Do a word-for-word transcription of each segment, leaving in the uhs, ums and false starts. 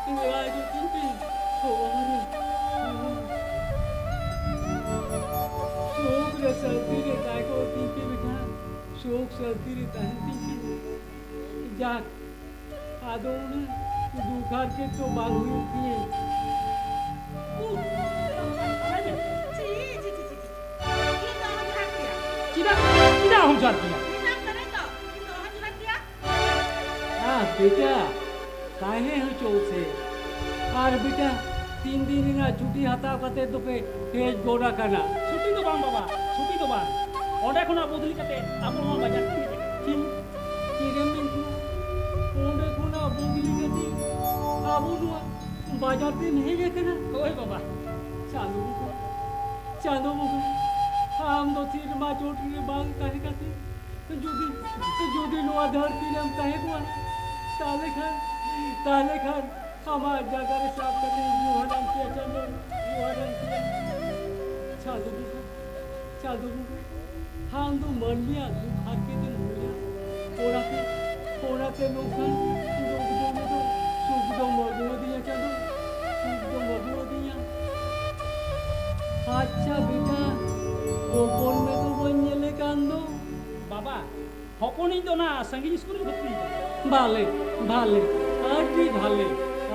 ᱨᱟᱡᱽ ᱛᱤᱧ ᱯᱮ, ᱦᱚᱨ, ᱦᱚᱨ᱾ ᱥᱩᱠ ᱨᱮ ᱥᱟᱹᱱᱛᱤ ᱨᱮ ᱛᱟᱦᱮᱸ ᱠᱚᱜ ᱛᱤᱧ ᱯᱮ ᱵᱮᱴᱟ, ᱥᱩᱠ ᱥᱟᱹᱱᱛᱤ ᱨᱮ ᱛᱟᱦᱮᱱ ᱛᱤᱧ ᱯᱮ᱾ ᱡᱟᱠ, ᱟᱫᱚ ᱩᱱᱟᱹᱜ ᱫᱩᱠ ᱦᱟᱨᱠᱮᱛ ᱫᱚ ᱵᱟᱝ ᱦᱩᱭᱩᱜ ᱛᱤᱧᱟᱹ᱾ ᱩᱦ, ᱪᱤ, ᱪᱤ, ᱪᱤ, ᱪᱤ, ᱪᱤ᱾ ᱤᱧ ᱫᱚ ᱚᱦᱚᱧ ᱡᱚᱦᱟᱨ ᱠᱮᱭᱟ᱾ ᱪᱮᱫᱟᱜ, ᱪᱮᱫᱟᱜ ᱚᱦᱚᱢ ᱡᱚᱦᱟᱨ ᱠᱮᱭᱟ? ᱢᱮᱛᱟᱢ ᱠᱟᱹᱱᱟᱹᱧ ᱛᱚ, ᱤᱧ ᱫᱚ ᱚᱦᱚᱧ ᱡᱚᱦᱟᱨ ᱠᱮᱭᱟ᱾ ᱟᱦ, ᱵᱮᱴᱟ, ᱛᱟᱦᱮᱸ ᱦᱚᱪᱚ ᱥᱮ᱾ ᱟᱨ ᱵᱮᱴᱟ, ᱛᱤᱱ ᱫᱤᱱ ᱨᱮᱱᱟᱜ ᱪᱷᱩᱴᱤ ᱦᱟᱛᱟᱣ ᱠᱟᱛᱮ ᱫᱚᱯᱮ ᱦᱮᱡ ᱜᱚᱫ ᱟᱠᱟᱱᱟ? ᱪᱷᱩᱴᱤ ᱫᱚ ᱵᱟᱝ ᱵᱟᱵᱟ, ᱪᱷᱩᱴᱤ ᱫᱚ ᱵᱟᱝ᱾ ᱚᱸᱰᱮ ᱠᱷᱚᱱᱟᱜ ᱵᱚᱫᱞᱤ ᱠᱟᱛᱮ ᱟᱵᱚ ᱱᱚᱣᱟ ᱵᱟᱡᱟᱨ ᱛᱮ ᱦᱮᱡ ᱟᱠᱟᱱᱟ᱾ ᱪᱮᱫ, ᱪᱮᱫ ᱮᱢ ᱢᱮᱱ ᱠᱮᱫᱟ? ᱚᱸᱰᱮ ᱠᱷᱚᱱᱟᱜ ᱵᱚᱫᱞᱤ ᱠᱟᱛᱮ ᱟᱵᱚ ᱱᱚᱣᱟ ᱵᱟᱡᱟᱨ ᱛᱮᱢ ᱦᱮᱡ ᱟᱠᱟᱱᱟ? ᱦᱳᱭ ᱵᱟᱵᱟ᱾ ᱪᱟᱸᱫᱚ ᱵᱚᱸᱜᱟ, ᱪᱟᱸᱫᱚ ᱵᱚᱸᱜᱟ, ᱟᱢ ᱫᱚ ᱥᱮᱨᱢᱟ ᱪᱚᱴ ᱨᱮ ᱵᱟᱝ ᱛᱟᱦᱮᱸ ᱠᱟᱛᱮ ᱡᱩᱫᱤ, ᱡᱩᱫᱤ ᱱᱚᱣᱟ ᱫᱷᱟᱹᱨᱛᱤ ᱨᱮᱢ ᱛᱟᱦᱮᱸ ᱠᱚᱜᱼᱟ, ᱛᱟᱦᱞᱮ ᱠᱷᱟᱱ, ᱛᱟᱦᱞᱮ ᱠᱷᱟᱱ ᱟᱢᱟᱜ ᱡᱟᱭᱜᱟ ᱨᱮ ᱥᱟᱵ ᱠᱟᱛᱮ ᱡᱚᱦᱟᱨᱟᱢ ᱠᱮᱭᱟ ᱪᱟᱸᱫᱚ, ᱡᱚᱦᱟᱨᱟᱢ ᱠᱮᱭᱟ᱾ ᱪᱟᱸᱫᱚ ᱵᱚᱸᱜᱟ, ᱪᱟᱸᱫᱚ ᱵᱚᱸᱜᱟ, ᱟᱢ ᱫᱚ ᱢᱟᱹᱱᱢᱤᱭᱟᱜ ᱫᱩᱠ ᱦᱟᱨᱠᱮᱛ ᱮᱢ ᱵᱩᱡᱟ᱾ ᱚᱱᱟᱛᱮ, ᱚᱱᱟᱛᱮ ᱱᱚᱝᱠᱟᱱ ᱨᱳᱜᱽ ᱫᱚ ᱥᱩᱠ ᱫᱚᱢ ᱟᱹᱜᱩᱣᱟᱫᱤᱧᱟ ᱪᱟᱸᱫᱚ, ᱥᱩᱠ ᱫᱚᱢ ᱟᱹᱜᱩᱣᱟᱫᱤᱧᱟ᱾ ᱟᱪᱪᱷᱟ ᱵᱮᱴᱟ, ᱦᱚᱯᱚᱱ ᱢᱮ ᱫᱚ ᱵᱟᱹᱧ ᱧᱮᱞᱮ ᱠᱟᱱ ᱫᱚ᱾ ᱵᱟᱵᱟ, ᱦᱚᱯᱚᱱᱤᱧ ᱫᱚ ᱚᱱᱟ ᱥᱟᱺᱜᱤᱧ ᱥᱠᱩᱞ ᱨᱮ ᱵᱷᱚᱨᱛᱤ ᱟᱠᱟᱱᱟ᱾ ᱵᱷᱟᱞᱮ, ᱵᱷᱟᱞᱮ, ᱟᱹᱰᱤ ᱵᱷᱟᱞᱮ,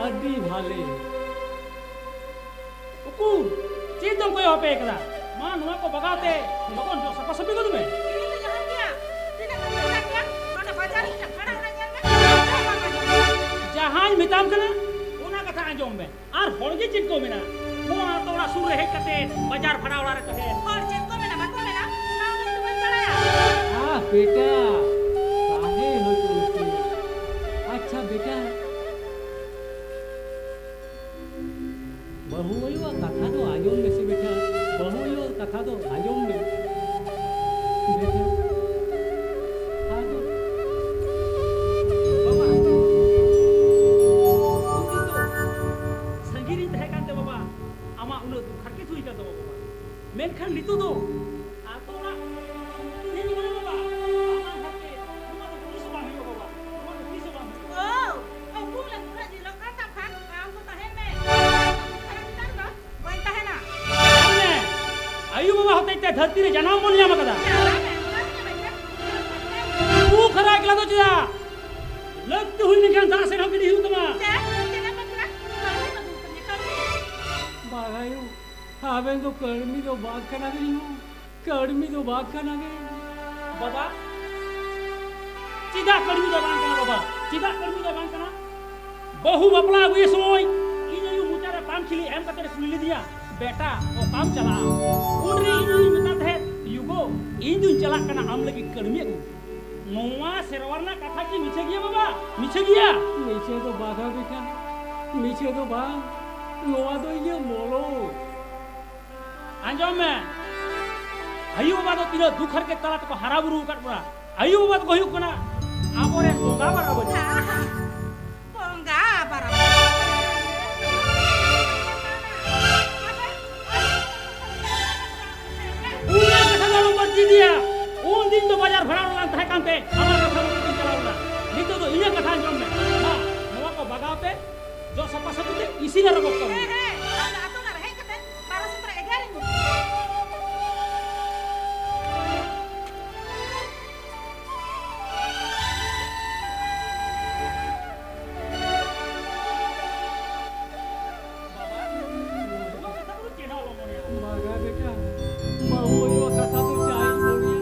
ᱟᱹᱰᱤ ᱵᱷᱟᱞᱮ᱾ ᱩᱠᱩᱨ, ᱪᱮᱫ ᱫᱚᱢ ᱠᱚᱭᱚᱜ ᱦᱟᱯᱮ ᱠᱟᱫᱟ? ᱢᱟ, ᱱᱚᱣᱟ ᱠᱚ ᱵᱟᱜᱟᱣ ᱛᱮ ᱞᱚᱜᱚᱱ ᱡᱚᱜ ᱥᱟᱯᱷᱟ ᱥᱟᱹᱯᱷᱤ ᱜᱚᱫ ᱢᱮ᱾ ᱤᱧ ᱫᱚ ᱡᱟᱦᱟᱸ ᱜᱮᱭᱟ, ᱛᱤᱱᱟᱹᱜ ᱜᱟᱱ ᱯᱚᱭᱥᱟ ᱜᱮᱭᱟ? ᱱᱚᱰᱮ ᱵᱟᱡᱟᱨ ᱨᱮ ᱵᱷᱟᱲᱟ ᱚᱲᱟᱜ ᱧᱮᱞ ᱢᱮ᱾ ᱡᱟᱦᱟᱸᱧ ᱢᱮᱛᱟᱢ ᱠᱟᱱᱟ, ᱚᱱᱟ ᱠᱟᱛᱷᱟ ᱟᱸᱡᱚᱢ ᱢᱮ᱾ ᱟᱨ ᱦᱚᱲ ᱜᱮ ᱪᱮᱫ ᱠᱚ ᱢᱮᱱᱟ? ᱱᱚᱣᱟ ᱟᱛᱳ ᱚᱲᱟᱜ ᱥᱩᱨ ᱨᱮ ᱦᱮᱡ ᱠᱟᱛᱮ ᱵᱟᱡᱟᱨ ᱵᱷᱟᱲᱟ ᱚᱲᱟᱜ ᱨᱮ ᱛᱟᱦᱮᱸ᱾ ᱦᱚᱲ ᱪᱮᱫ ᱠᱚ ᱢᱮᱱᱟ, ᱵᱟᱠᱚ ᱢᱮᱱᱟ? ᱚᱱᱟ ᱦᱚᱸ ᱤᱧ ᱫᱚ ᱵᱟᱹᱧ ᱵᱟᱲᱟᱭᱟ᱾ ᱟᱦ, ᱵᱮᱴᱟ, ᱛᱟᱦᱮᱸ ᱦᱚᱪᱚ ᱢᱮᱥᱮ᱾ ᱟᱪᱪᱷᱟ, ᱵᱮᱴᱟ, ᱵᱟᱹᱦᱩ ᱟᱭᱳᱣᱟᱜ ᱠᱟᱛᱷᱟ ᱫᱚ ᱟᱸᱡᱚᱢ ᱢᱮᱥᱮ ᱵᱮᱴᱟ, ᱵᱟᱹᱦᱩ ᱟᱭᱳᱣᱟᱜ ᱠᱟᱛᱷᱟ ᱫᱚ ᱟᱸᱡᱚᱢ ᱢᱮ ᱵᱮᱴᱟ᱾ ᱟᱫᱚ ᱵᱟᱵᱟ, ᱩᱱᱫᱤᱱ ᱫᱚ ᱥᱟᱺᱜᱤᱧ ᱨᱤᱧ ᱛᱟᱦᱮᱸ ᱠᱟᱱᱛᱮ ᱵᱟᱵᱟ, ᱟᱢᱟᱜ ᱩᱱᱟᱹᱜ ᱫᱩᱠ ᱦᱟᱨᱠᱮᱛ ᱦᱩᱭ ᱠᱟᱱ ᱛᱟᱢᱟ ᱵᱟᱵᱟ, ᱢᱮᱱᱠᱷᱟᱱ ᱱᱤᱛᱚᱜ ᱫᱚ ᱟᱛᱳ ᱚᱲᱟᱜ ᱥᱩᱨ ᱛᱮ ᱦᱮᱡ ᱠᱟᱱᱟ ᱵᱟᱵᱟ᱾ ᱟᱢᱟᱜ ᱦᱟᱨᱠᱮᱛ ᱱᱚᱣᱟ ᱫᱚ ᱛᱤᱥ ᱦᱚᱸ ᱵᱟᱝ ᱦᱩᱭᱩᱜᱼᱟ ᱵᱟᱵᱟ, ᱱᱚᱣᱟ ᱫᱚ ᱛᱤᱥ ᱦᱚᱸ ᱵᱟᱝ ᱦᱩᱭᱩᱜᱼᱟ᱾ ᱳ, ᱩᱱᱠᱩ ᱞᱮ ᱱᱩᱱᱟᱹᱜ ᱧᱮᱞᱚᱜ ᱠᱟᱱ ᱛᱟᱢ ᱠᱷᱟᱱ ᱫᱷᱟᱹᱨᱛᱤ ᱨᱮ ᱡᱟᱱᱟᱢ ᱵᱚᱱ ᱧᱟᱢ ᱟᱠᱟᱫᱟ᱾ ᱛᱩ ᱠᱷᱟᱨᱟ ᱮᱠᱞᱟ ᱫᱚ ᱪᱮᱫᱟᱜ? ᱞᱟᱹᱠᱛᱤ ᱦᱩᱭ ᱞᱮᱱᱠᱷᱟᱱ ᱫᱟᱜ ᱥᱮᱫ ᱦᱚᱸ ᱜᱤᱰᱤ ᱦᱩᱭᱩᱜ ᱛᱟᱢᱟ᱾ ᱵᱟᱜᱟᱭᱩ, ᱟᱵᱮᱱ ᱫᱚ ᱠᱟᱹᱲᱢᱤ ᱫᱚ ᱵᱟᱝ ᱠᱟᱱᱟ ᱵᱮᱱ ᱦᱩ᱾ ᱠᱟᱹᱲᱢᱤ ᱫᱚ ᱵᱟᱝ ᱠᱟᱱᱟ ᱵᱮᱱ᱾ ᱵᱟᱵᱟ, ᱪᱮᱫᱟᱜ ᱠᱟᱹᱲᱢᱤ ᱫᱚ ᱵᱟᱝ ᱠᱟᱱᱟ ᱵᱟᱵᱟ? ᱪᱮᱫᱟᱜ ᱠᱟᱹᱲᱢᱤ ᱫᱚ ᱵᱟᱝ ᱠᱟᱱᱟ? ᱵᱟᱹᱦᱩ ᱵᱟᱯᱞᱟ ᱟᱹᱜᱩᱭᱮ ᱥᱚᱢᱚᱭ ᱤᱧ ᱟᱭᱳ ᱢᱚᱪᱟ ᱨᱮ ᱯᱟᱢ ᱠᱷᱤᱞᱤ ᱮᱢ ᱠᱟᱛᱮ ᱮ ᱠᱩᱞᱤ ᱞᱮᱫᱤᱧᱟ, "ᱵᱮᱴᱟ, ᱚᱠᱟᱢ ᱪᱟᱞᱟᱜᱼᱟ?" ᱩᱱᱨᱮ ᱤᱧ ᱟᱭᱳᱧ ᱢᱮᱛᱟᱫ ᱛᱟᱦᱮᱸᱫ, "ᱭᱩ ᱜᱳ, ᱤᱧ ᱫᱩᱧ ᱪᱟᱞᱟᱜ ᱠᱟᱱᱟ ᱟᱢ ᱞᱟᱹᱜᱤᱫ ᱠᱟᱹᱲᱢᱤ ᱟᱹᱜᱩ᱾" ᱱᱚᱣᱟ ᱥᱮᱨᱣᱟ ᱨᱮᱱᱟᱜ ᱠᱟᱛᱷᱟ ᱠᱤ ᱢᱤᱪᱷᱟᱹ ᱜᱮᱭᱟ ᱵᱟᱵᱟ? ᱢᱤᱪᱷᱟᱹ ᱜᱮᱭᱟ? ᱢᱤᱪᱷᱟᱹ ᱫᱚ ᱵᱟᱝᱟ ᱵᱮᱴᱟ, ᱢᱤᱪᱷᱟᱹ ᱫᱚ ᱵᱟᱝ, ᱱᱚᱣᱟ ᱫᱚ ᱤᱧᱟᱹᱜ ᱢᱚᱞᱚᱝ᱾ ᱟᱸᱡᱚᱢ ᱢᱮ, ᱟᱭᱳ ᱵᱟᱵᱟ ᱫᱚ ᱛᱤᱱᱟᱹᱜ ᱫᱩᱠ ᱦᱟᱨᱠᱮᱛ ᱛᱟᱞᱟ ᱛᱮᱠᱚ ᱦᱟᱨᱟ ᱵᱩᱨᱩ ᱟᱠᱟᱫ ᱵᱚᱱᱟ᱾ ᱟᱭᱳ ᱵᱟᱵᱟ ᱫᱚᱠᱚ ᱦᱩᱭᱩᱜ ᱠᱟᱱᱟ ᱟᱵᱚᱨᱮᱱ ᱵᱚᱸᱜᱟ ᱵᱟᱨᱟᱵᱟᱹᱨᱤ᱾ ᱵᱚᱸᱜᱟ ᱵᱟᱨᱟᱵᱟᱹᱨᱤ᱾ ᱩᱱᱤᱭᱟᱜ ᱠᱟᱛᱷᱟ ᱫᱚ ᱟᱞᱚᱢ ᱵᱟᱹᱲᱛᱤ ᱤᱫᱤᱭᱟ᱾ ᱩᱱ ᱫᱤᱱ ᱫᱚ ᱵᱟᱡᱟᱨ ᱵᱷᱟᱲᱟ ᱨᱮᱞᱟᱝ ᱛᱟᱦᱮᱸ ᱠᱟᱱᱛᱮ ᱟᱢᱟᱜ ᱠᱟᱛᱷᱟ ᱢᱚᱛᱚ ᱛᱤᱧ ᱪᱟᱞᱟᱣ ᱞᱮᱱᱟ᱾ ᱱᱤᱛᱚᱜ ᱫᱚ ᱤᱧᱟᱹᱜ ᱠᱟᱛᱷᱟ ᱟᱸᱡᱚᱢ ᱢᱮ᱾ ᱢᱟ, ᱱᱚᱣᱟ ᱠᱚ ᱵᱟᱜᱟᱣ ᱛᱮ ᱡᱚᱜ ᱥᱟᱯᱷᱟ ᱥᱟᱹᱯᱷᱤ ᱛᱮ ᱤᱥᱤᱱ ᱟᱨᱚᱢᱵᱚ ᱠᱚᱢ᱾ ᱦᱮᱸ, ᱦᱮᱸ, ᱟᱢ ᱫᱚ ᱟᱛᱳ ᱚᱲᱟᱜ ᱨᱮ ᱦᱮᱡ ᱠᱟᱛᱮ ᱵᱟᱨᱚ ᱥᱚᱛᱨᱚ ᱮᱜᱟᱨᱚ ᱤᱧ ᱢᱮ᱾ ᱵᱟᱵᱟ, ᱱᱚᱣᱟ ᱠᱟᱛᱷᱟ ᱠᱚᱫᱚ ᱪᱮᱫ ᱦᱚᱸ ᱟᱞᱚᱢ ᱢᱚᱱᱮᱭᱟ᱾ ᱵᱟᱝᱟ ᱵᱮᱴᱟ, ᱵᱟᱹᱦᱩ ᱟᱭᱳᱣᱟᱜ ᱠᱟᱛᱷᱟ ᱫᱚ ᱪᱟᱜ ᱤᱧ ᱢᱚᱱᱮᱭᱟ᱾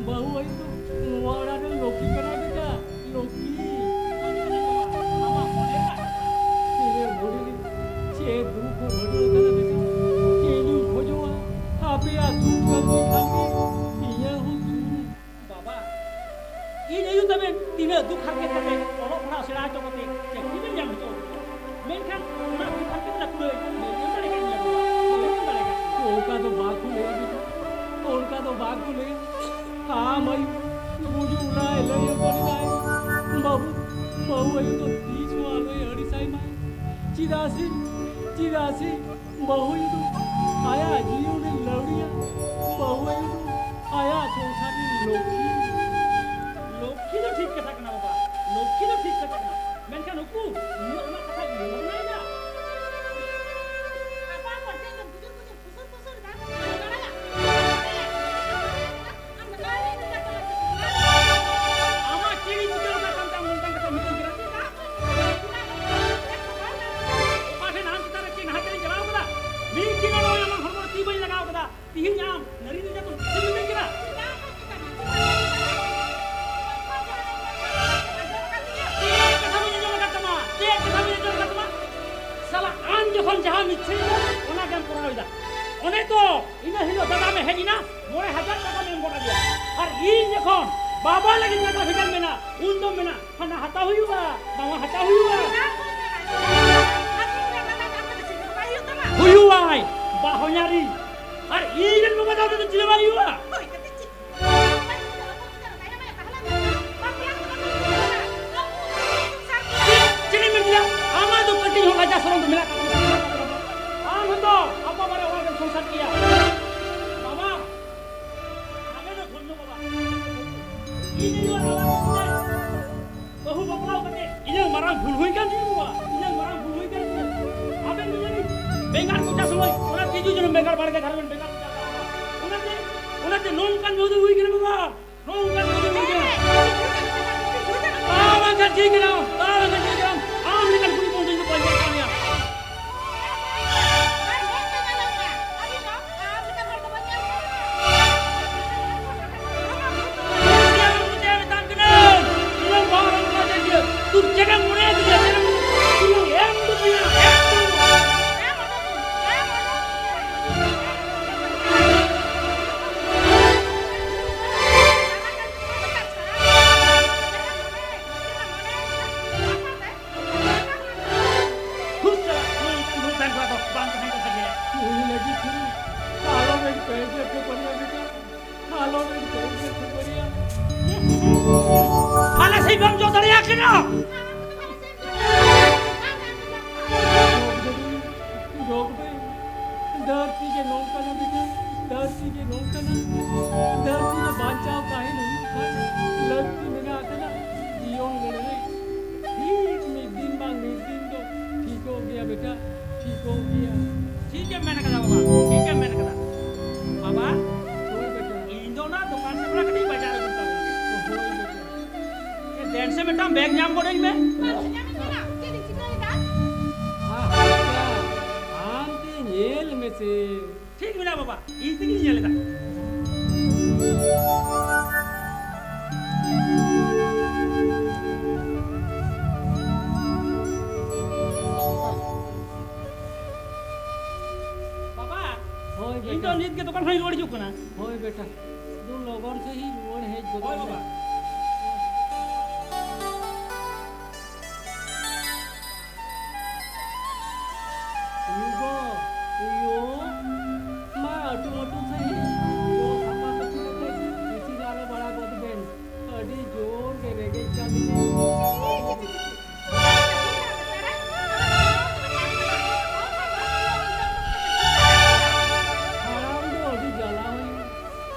ᱵᱟᱹᱦᱩ ᱟᱭᱳ ᱫᱚ ᱱᱚᱣᱟ ᱚᱲᱟᱜ ᱨᱮᱱ ᱞᱚᱠᱠᱷᱤ ᱠᱟᱱᱟᱭ ᱵᱮᱴᱟ, ᱞᱚᱠᱠᱷᱤ᱾ ᱟᱢᱟᱜ ᱢᱚᱱᱮ ᱨᱮᱱᱟᱜ ᱠᱟᱛᱷᱟ᱾ ᱤᱧᱟᱹᱜ ᱢᱚᱱᱮ ᱨᱮ ᱪᱮᱫ ᱫᱩᱠ ᱦᱚᱸ ᱵᱷᱟᱹᱰᱩᱨ ᱟᱠᱟᱱᱟ ᱵᱮᱴᱟ᱾ ᱤᱧ ᱫᱩᱧ ᱠᱷᱚᱡᱚᱜᱼᱟ, ᱟᱯᱮᱭᱟᱜ ᱥᱩᱠ ᱠᱟᱹᱢᱤ ᱠᱷᱟᱱ ᱜᱮ ᱤᱧᱟᱹᱜ ᱦᱚᱸ ᱥᱩᱠ᱾ ᱵᱟᱵᱟ, ᱤᱧ ᱟᱭᱳ ᱛᱟᱵᱮᱱ ᱛᱤᱱᱟᱹᱜ ᱫᱩᱠ ᱦᱟᱨᱠᱮᱛ ᱠᱟᱛᱮ ᱚᱞᱚᱜ ᱯᱟᱲᱦᱟᱣ ᱥᱮᱬᱟ ᱦᱚᱪᱚ ᱠᱟᱛᱮ ᱪᱟᱹᱠᱨᱤ ᱵᱮᱱ ᱧᱟᱢ ᱦᱚᱪᱚ ᱟᱠᱟᱫᱟ, ᱢᱮᱱᱠᱷᱟᱱ ᱚᱱᱟ ᱫᱩᱠ ᱦᱟᱨᱠᱮᱛ ᱨᱮᱱᱟᱜ ᱠᱩᱲᱟᱹᱭ ᱵᱟᱵᱮᱱ ᱮᱢ ᱫᱟᱲᱮ ᱠᱟᱫ ᱞᱤᱧᱟ ᱵᱟᱵᱟ, ᱵᱟᱵᱮᱱ ᱮᱢ ᱫᱟᱲᱮ ᱠᱟᱫ ᱞᱤᱧᱟ᱾ ᱚᱱᱠᱟ ᱫᱚ ᱵᱟᱠᱚ ᱞᱟᱹᱭᱟ ᱵᱮᱴᱟ, ᱚᱱᱠᱟ ᱫᱚ ᱵᱟᱠᱚ ᱞᱟᱹᱭᱟ᱾ ᱟᱢ ᱟᱭᱳ ᱜᱩᱡᱩᱜ ᱞᱟᱦᱟᱭ ᱞᱟᱹᱭ ᱟᱠᱟᱫᱟᱭ, "ᱵᱟᱹᱵᱩ, ᱵᱟᱹᱦᱩ ᱟᱭᱳ ᱫᱚ ᱛᱤᱥ ᱦᱚᱸ ᱟᱞᱚᱭ ᱟᱹᱲᱤᱥᱟᱭ ᱢᱟ, ᱪᱮᱫᱟᱜ ᱥᱮ, ᱪᱮᱫᱟᱜ ᱥᱮ ᱵᱟᱹᱦᱩ ᱟᱭᱳ ᱫᱚ ᱟᱭᱟᱜ ᱡᱤᱭᱚᱱ ᱨᱮ ᱞᱟᱹᱣᱲᱤᱭᱟ, ᱵᱟᱹᱦᱩ ᱟᱭᱳ ᱫᱚ ᱟᱭᱟᱜ ᱥᱚᱝᱥᱟᱨ ᱨᱮ ᱞᱚᱠᱠᱷᱤ᱾" ᱞᱚᱠᱠᱷᱤ ᱫᱚ ᱴᱷᱤᱠ ᱠᱟᱛᱷᱟ ᱠᱟᱱᱟ ᱵᱟᱵᱟ, ᱞᱚᱠᱠᱷᱤ ᱫᱚ ᱴᱷᱤᱠ ᱠᱟᱛᱷᱟ ᱠᱟᱱᱟ, ᱢᱮᱱᱠᱷᱟᱱ ᱩᱠᱩ ᱱᱩᱱᱟᱹᱜ ᱚᱱᱟ ᱠᱟᱛᱷᱟ ᱩᱭᱦᱟᱹᱨ ᱵᱷᱟᱵᱽᱱᱟᱭᱮᱫᱟ? ᱟᱯᱟ ᱠᱚᱴᱷᱮᱱ ᱫᱚ ᱵᱩᱡᱩᱨ ᱵᱩᱡᱩᱨ ᱯᱩᱥᱩᱨ ᱯᱩᱥᱩᱨ ᱫᱟᱜ ᱠᱚ ᱵᱟᱲᱟᱭᱟ᱾ ᱡᱟᱦᱟᱸ ᱤᱪᱪᱷᱟᱹᱭᱮᱫᱟ, ᱚᱱᱟ ᱜᱮᱢ ᱠᱚᱨᱟᱣ ᱮᱫᱟ᱾ ᱚᱱᱮ ᱛᱚ, ᱤᱱᱟᱹ ᱦᱤᱞᱳᱜ ᱫᱟᱫᱟᱢ ᱦᱮᱡ ᱮᱱᱟ, ᱢᱚᱬᱮ ᱦᱟᱡᱟᱨ ᱴᱟᱠᱟᱢ ᱮᱢ ᱜᱚᱫ ᱟᱫᱮᱭᱟ᱾ ᱟᱨ ᱤᱧ ᱡᱚᱠᱷᱚᱱ ᱵᱟᱵᱟ ᱞᱟᱹᱜᱤᱫ ᱴᱟᱠᱟ ᱵᱷᱮᱡᱟᱧ ᱢᱮᱱᱟ, ᱩᱱ ᱫᱚᱢ ᱢᱮᱱᱟ, "ᱦᱟᱱᱟ ᱦᱟᱛᱟᱣ ᱦᱩᱭᱩᱜᱼᱟ, ᱱᱟᱣᱟ ᱦᱟᱛᱟᱣ ᱦᱩᱭᱩᱜᱼᱟ᱾" ᱦᱩᱭᱩᱜᱼᱟᱭ, ᱵᱟᱦᱚᱧᱟᱨᱤ᱾ ᱟᱨ ᱤᱧ ᱨᱮᱱ ᱵᱟᱵᱟ ᱫᱚ ᱟᱫᱚ ᱪᱮᱫ ᱦᱚᱸ ᱵᱟᱝ ᱦᱩᱭᱩᱜᱼᱟ᱾ ᱪᱮᱫ ᱮᱢ ᱢᱮᱱ ᱠᱮᱫᱟ? ᱟᱢᱟᱜ ᱫᱚ ᱠᱟᱹᱴᱤᱡ ᱦᱚᱸ ᱞᱟᱡᱟ ᱥᱚᱨᱚᱢ ᱫᱚ ᱢᱮᱱᱟᱜ ᱛᱟᱢᱟ? ᱟᱢ ᱦᱚᱸᱛᱚ ᱟᱯᱟ ᱵᱟᱨᱮ ᱚᱲᱟᱜ ᱨᱮᱢ ᱥᱚᱝᱥᱟᱨ ᱠᱮᱭᱟ᱾ ᱵᱟᱵᱟ, ᱟᱞᱮ ᱫᱚ ᱫᱷᱚᱱᱭᱚ ᱵᱟᱵᱟ᱾ ᱤᱧ ᱟᱭᱳ ᱟᱨ ᱟᱵᱟ ᱠᱚ ᱵᱟᱹᱦᱩ ᱵᱟᱯᱞᱟ ᱠᱟᱛᱮ ᱤᱧᱟᱹᱜ ᱢᱟᱨᱟᱝ ᱵᱷᱩᱞ ᱦᱩᱭ ᱠᱟᱱ ᱛᱤᱧᱟᱹ ᱵᱟᱵᱟ᱾ ᱤᱧᱟᱹᱜ ᱢᱟᱨᱟᱝ ᱵᱷᱩᱞ ᱦᱩᱭ ᱠᱟᱱ ᱛᱤᱧᱟᱹ᱾ ᱟᱵᱮᱱ ᱫᱚ ᱡᱟᱹᱱᱤᱡ ᱵᱮᱸᱜᱟᱲ ᱠᱚᱪᱟ ᱥᱚᱢᱚᱭ ᱚᱱᱟ ᱛᱤᱡᱩ ᱡᱮᱱᱚ ᱵᱮᱸᱜᱟᱲ ᱵᱟᱲᱜᱮ ᱫᱷᱟᱨᱮ ᱵᱮᱱ ᱵᱮᱸᱜᱟᱲ ᱠᱚᱪᱟ ᱠᱟᱜᱼᱟ᱾ ᱚᱱᱟᱛᱮ, ᱚᱱᱟᱛᱮ ᱱᱚᱝᱠᱟᱱ ᱵᱟᱹᱦᱩ ᱫᱚ ᱦᱩᱭ ᱠᱟᱱᱟ ᱵᱟᱵᱟ᱾ ᱱᱚᱝᱠᱟᱱ ᱵᱟᱹᱦᱩ ᱫᱚ ᱦᱩᱭ ᱠᱟᱱᱟ᱾ ᱛᱟ ᱵᱟᱝᱠᱷᱟᱱ ᱴᱷᱤᱠ ᱜᱮᱭᱟ, ᱛᱟ ᱵᱟᱝᱠᱷᱟᱱ ᱴᱷᱤᱠ ᱜᱮᱭᱟ᱾ ᱟᱢ ᱞᱮᱠᱟᱱ ᱠᱩᱲᱤ ᱵᱚᱱ ᱫᱚ ᱵᱟᱹᱧ ᱧᱮᱞ ᱠᱟᱣᱱᱤᱡᱼᱟ᱾ ᱫᱷᱩᱨ ᱪᱟᱞᱟᱜ, ᱱᱚᱣᱟ ᱚᱱᱠᱟᱱ ᱵᱷᱩᱞ ᱛᱟᱦᱮᱱ ᱠᱷᱟᱱ ᱫᱚ ᱵᱟᱝ ᱛᱟᱦᱮᱸ ᱠᱟᱱ ᱛᱟᱵᱚᱱᱟ᱾ ᱩᱱᱤ ᱞᱟᱹᱜᱤᱫ ᱯᱷᱤᱨ ᱟᱞᱚᱵᱮᱱ ᱠᱟᱹᱭᱡᱟᱹ ᱠᱷᱟᱹᱯᱟᱹᱨᱤᱭᱟ ᱵᱮᱴᱟ, ᱟᱞᱚᱵᱮᱱ ᱠᱟᱹᱭᱡᱟᱹ ᱠᱷᱟᱹᱯᱟᱹᱨᱤᱭᱟ᱾ ᱟᱞᱮ ᱥᱮᱫ ᱵᱟᱢ ᱡᱚ ᱫᱟᱲᱮᱭᱟᱜ ᱠᱟᱱᱟ᱾ ᱨᱚᱜᱽ ᱫᱚ ᱨᱚᱜᱽ ᱫᱚ ᱫᱷᱟᱹᱨᱛᱤ ᱜᱮ ᱱᱚᱝᱠᱟᱱᱟ ᱵᱮᱴᱟ, ᱫᱷᱟᱹᱨᱛᱤ ᱜᱮ ᱱᱚᱝᱠᱟᱱᱟ᱾ ᱫᱷᱟᱹᱨᱛᱤ ᱨᱮ ᱵᱟᱧᱪᱟᱣ ᱛᱟᱦᱮᱱ ᱦᱩᱭᱩᱜ ᱠᱷᱟᱱ ᱞᱟᱹᱠᱛᱤ ᱢᱮᱱᱟᱜ ᱟᱠᱟᱫᱟ ᱡᱤᱭᱚᱱ ᱞᱟᱹᱲᱦᱟᱹᱭ᱾ ᱴᱷᱤᱠ ᱢᱤᱫ ᱫᱤᱱ ᱵᱟᱝ ᱢᱤᱫ ᱫᱤᱱ ᱫᱚ ᱴᱷᱤᱠᱚᱜ ᱜᱮᱭᱟ ᱵᱮᱴᱟ, ᱴᱷᱤᱠᱚᱜ ᱜᱮᱭᱟ᱾ ᱴᱷᱤᱠᱮᱢ ᱢᱮᱱ ᱠᱟᱫᱟ ᱵᱟᱵᱟ, ᱴᱷᱤᱠᱮᱢ ᱢᱮᱱ ᱠᱟᱫᱟ᱾ ᱵᱟᱵᱟ, ᱦᱳᱭ ᱵᱮᱴᱟ᱾ ᱤᱧ ᱫᱚ ᱚᱱᱟ ᱫᱚᱠᱟᱱ ᱥᱮᱫ ᱠᱷᱚᱱᱟᱜ ᱠᱟᱹᱴᱤᱡ ᱵᱟᱡᱟᱨ ᱟᱹᱜᱩ ᱠᱟᱜ ᱢᱮ᱾ ᱦᱳᱭ ᱵᱮᱴᱟ᱾ ᱮ, ᱫᱮᱱ ᱥᱮ ᱢᱤᱫᱴᱟᱝ ᱵᱮᱜᱽ ᱧᱟᱢ ᱜᱚᱫ ᱟᱹᱧ ᱢᱮ᱾ ᱵᱟᱝ ᱧᱟᱢ ᱠᱟᱱᱟ᱾ ᱪᱮᱫ ᱤᱧ ᱪᱤᱠᱟᱹᱭᱮᱫᱟ? ᱟ, ᱟᱪᱪᱷᱟ, ᱟᱢ ᱜᱮ ᱧᱮᱞ ᱢᱮᱥᱮ᱾ ᱴᱷᱤᱠ ᱢᱮᱱᱟᱜᱼᱟ ᱵᱟᱵᱟ, ᱤᱧ ᱛᱮᱜᱤᱧ ᱧᱮᱞ ᱮᱫᱟ᱾ ᱱᱤᱛ ᱜᱮ ᱫᱚᱠᱟᱱ ᱠᱷᱚᱱᱤᱧ ᱨᱩᱣᱟᱹᱲ ᱦᱤᱡᱩᱜ ᱠᱟᱱᱟ᱾ ᱦᱳᱭ ᱵᱮᱴᱟ, ᱫᱩ ᱞᱚᱜᱚᱱ ᱥᱟᱺᱦᱤᱡ ᱨᱩᱣᱟᱹᱲ ᱦᱮᱡ ᱜᱚᱫᱚᱜ ᱦᱳᱭ ᱢᱮ᱾ ᱵᱟᱵᱟ᱾ ᱭᱩ ᱜᱚ, ᱭᱩ, ᱢᱟ ᱟᱹᱴᱩ ᱢᱟᱹᱴᱩ ᱥᱟᱺᱦᱤᱡ ᱭᱩ ᱥᱟᱯᱷᱟ ᱥᱟᱹᱯᱷᱤ ᱠᱟᱛᱮ ᱤᱥᱤᱱ ᱟᱨᱚ ᱵᱟᱲᱟ ᱜᱚᱫ ᱵᱮᱱ᱾ ᱟᱹᱰᱤ ᱡᱳᱨ ᱜᱮ ᱨᱮᱸᱜᱮᱡ ᱠᱟᱫ ᱞᱤᱧᱟ᱾ ᱦᱟᱲᱟᱢ ᱫᱚ ᱟᱹᱰᱤ ᱡᱟᱞᱟ ᱦᱩᱭᱩᱜ᱾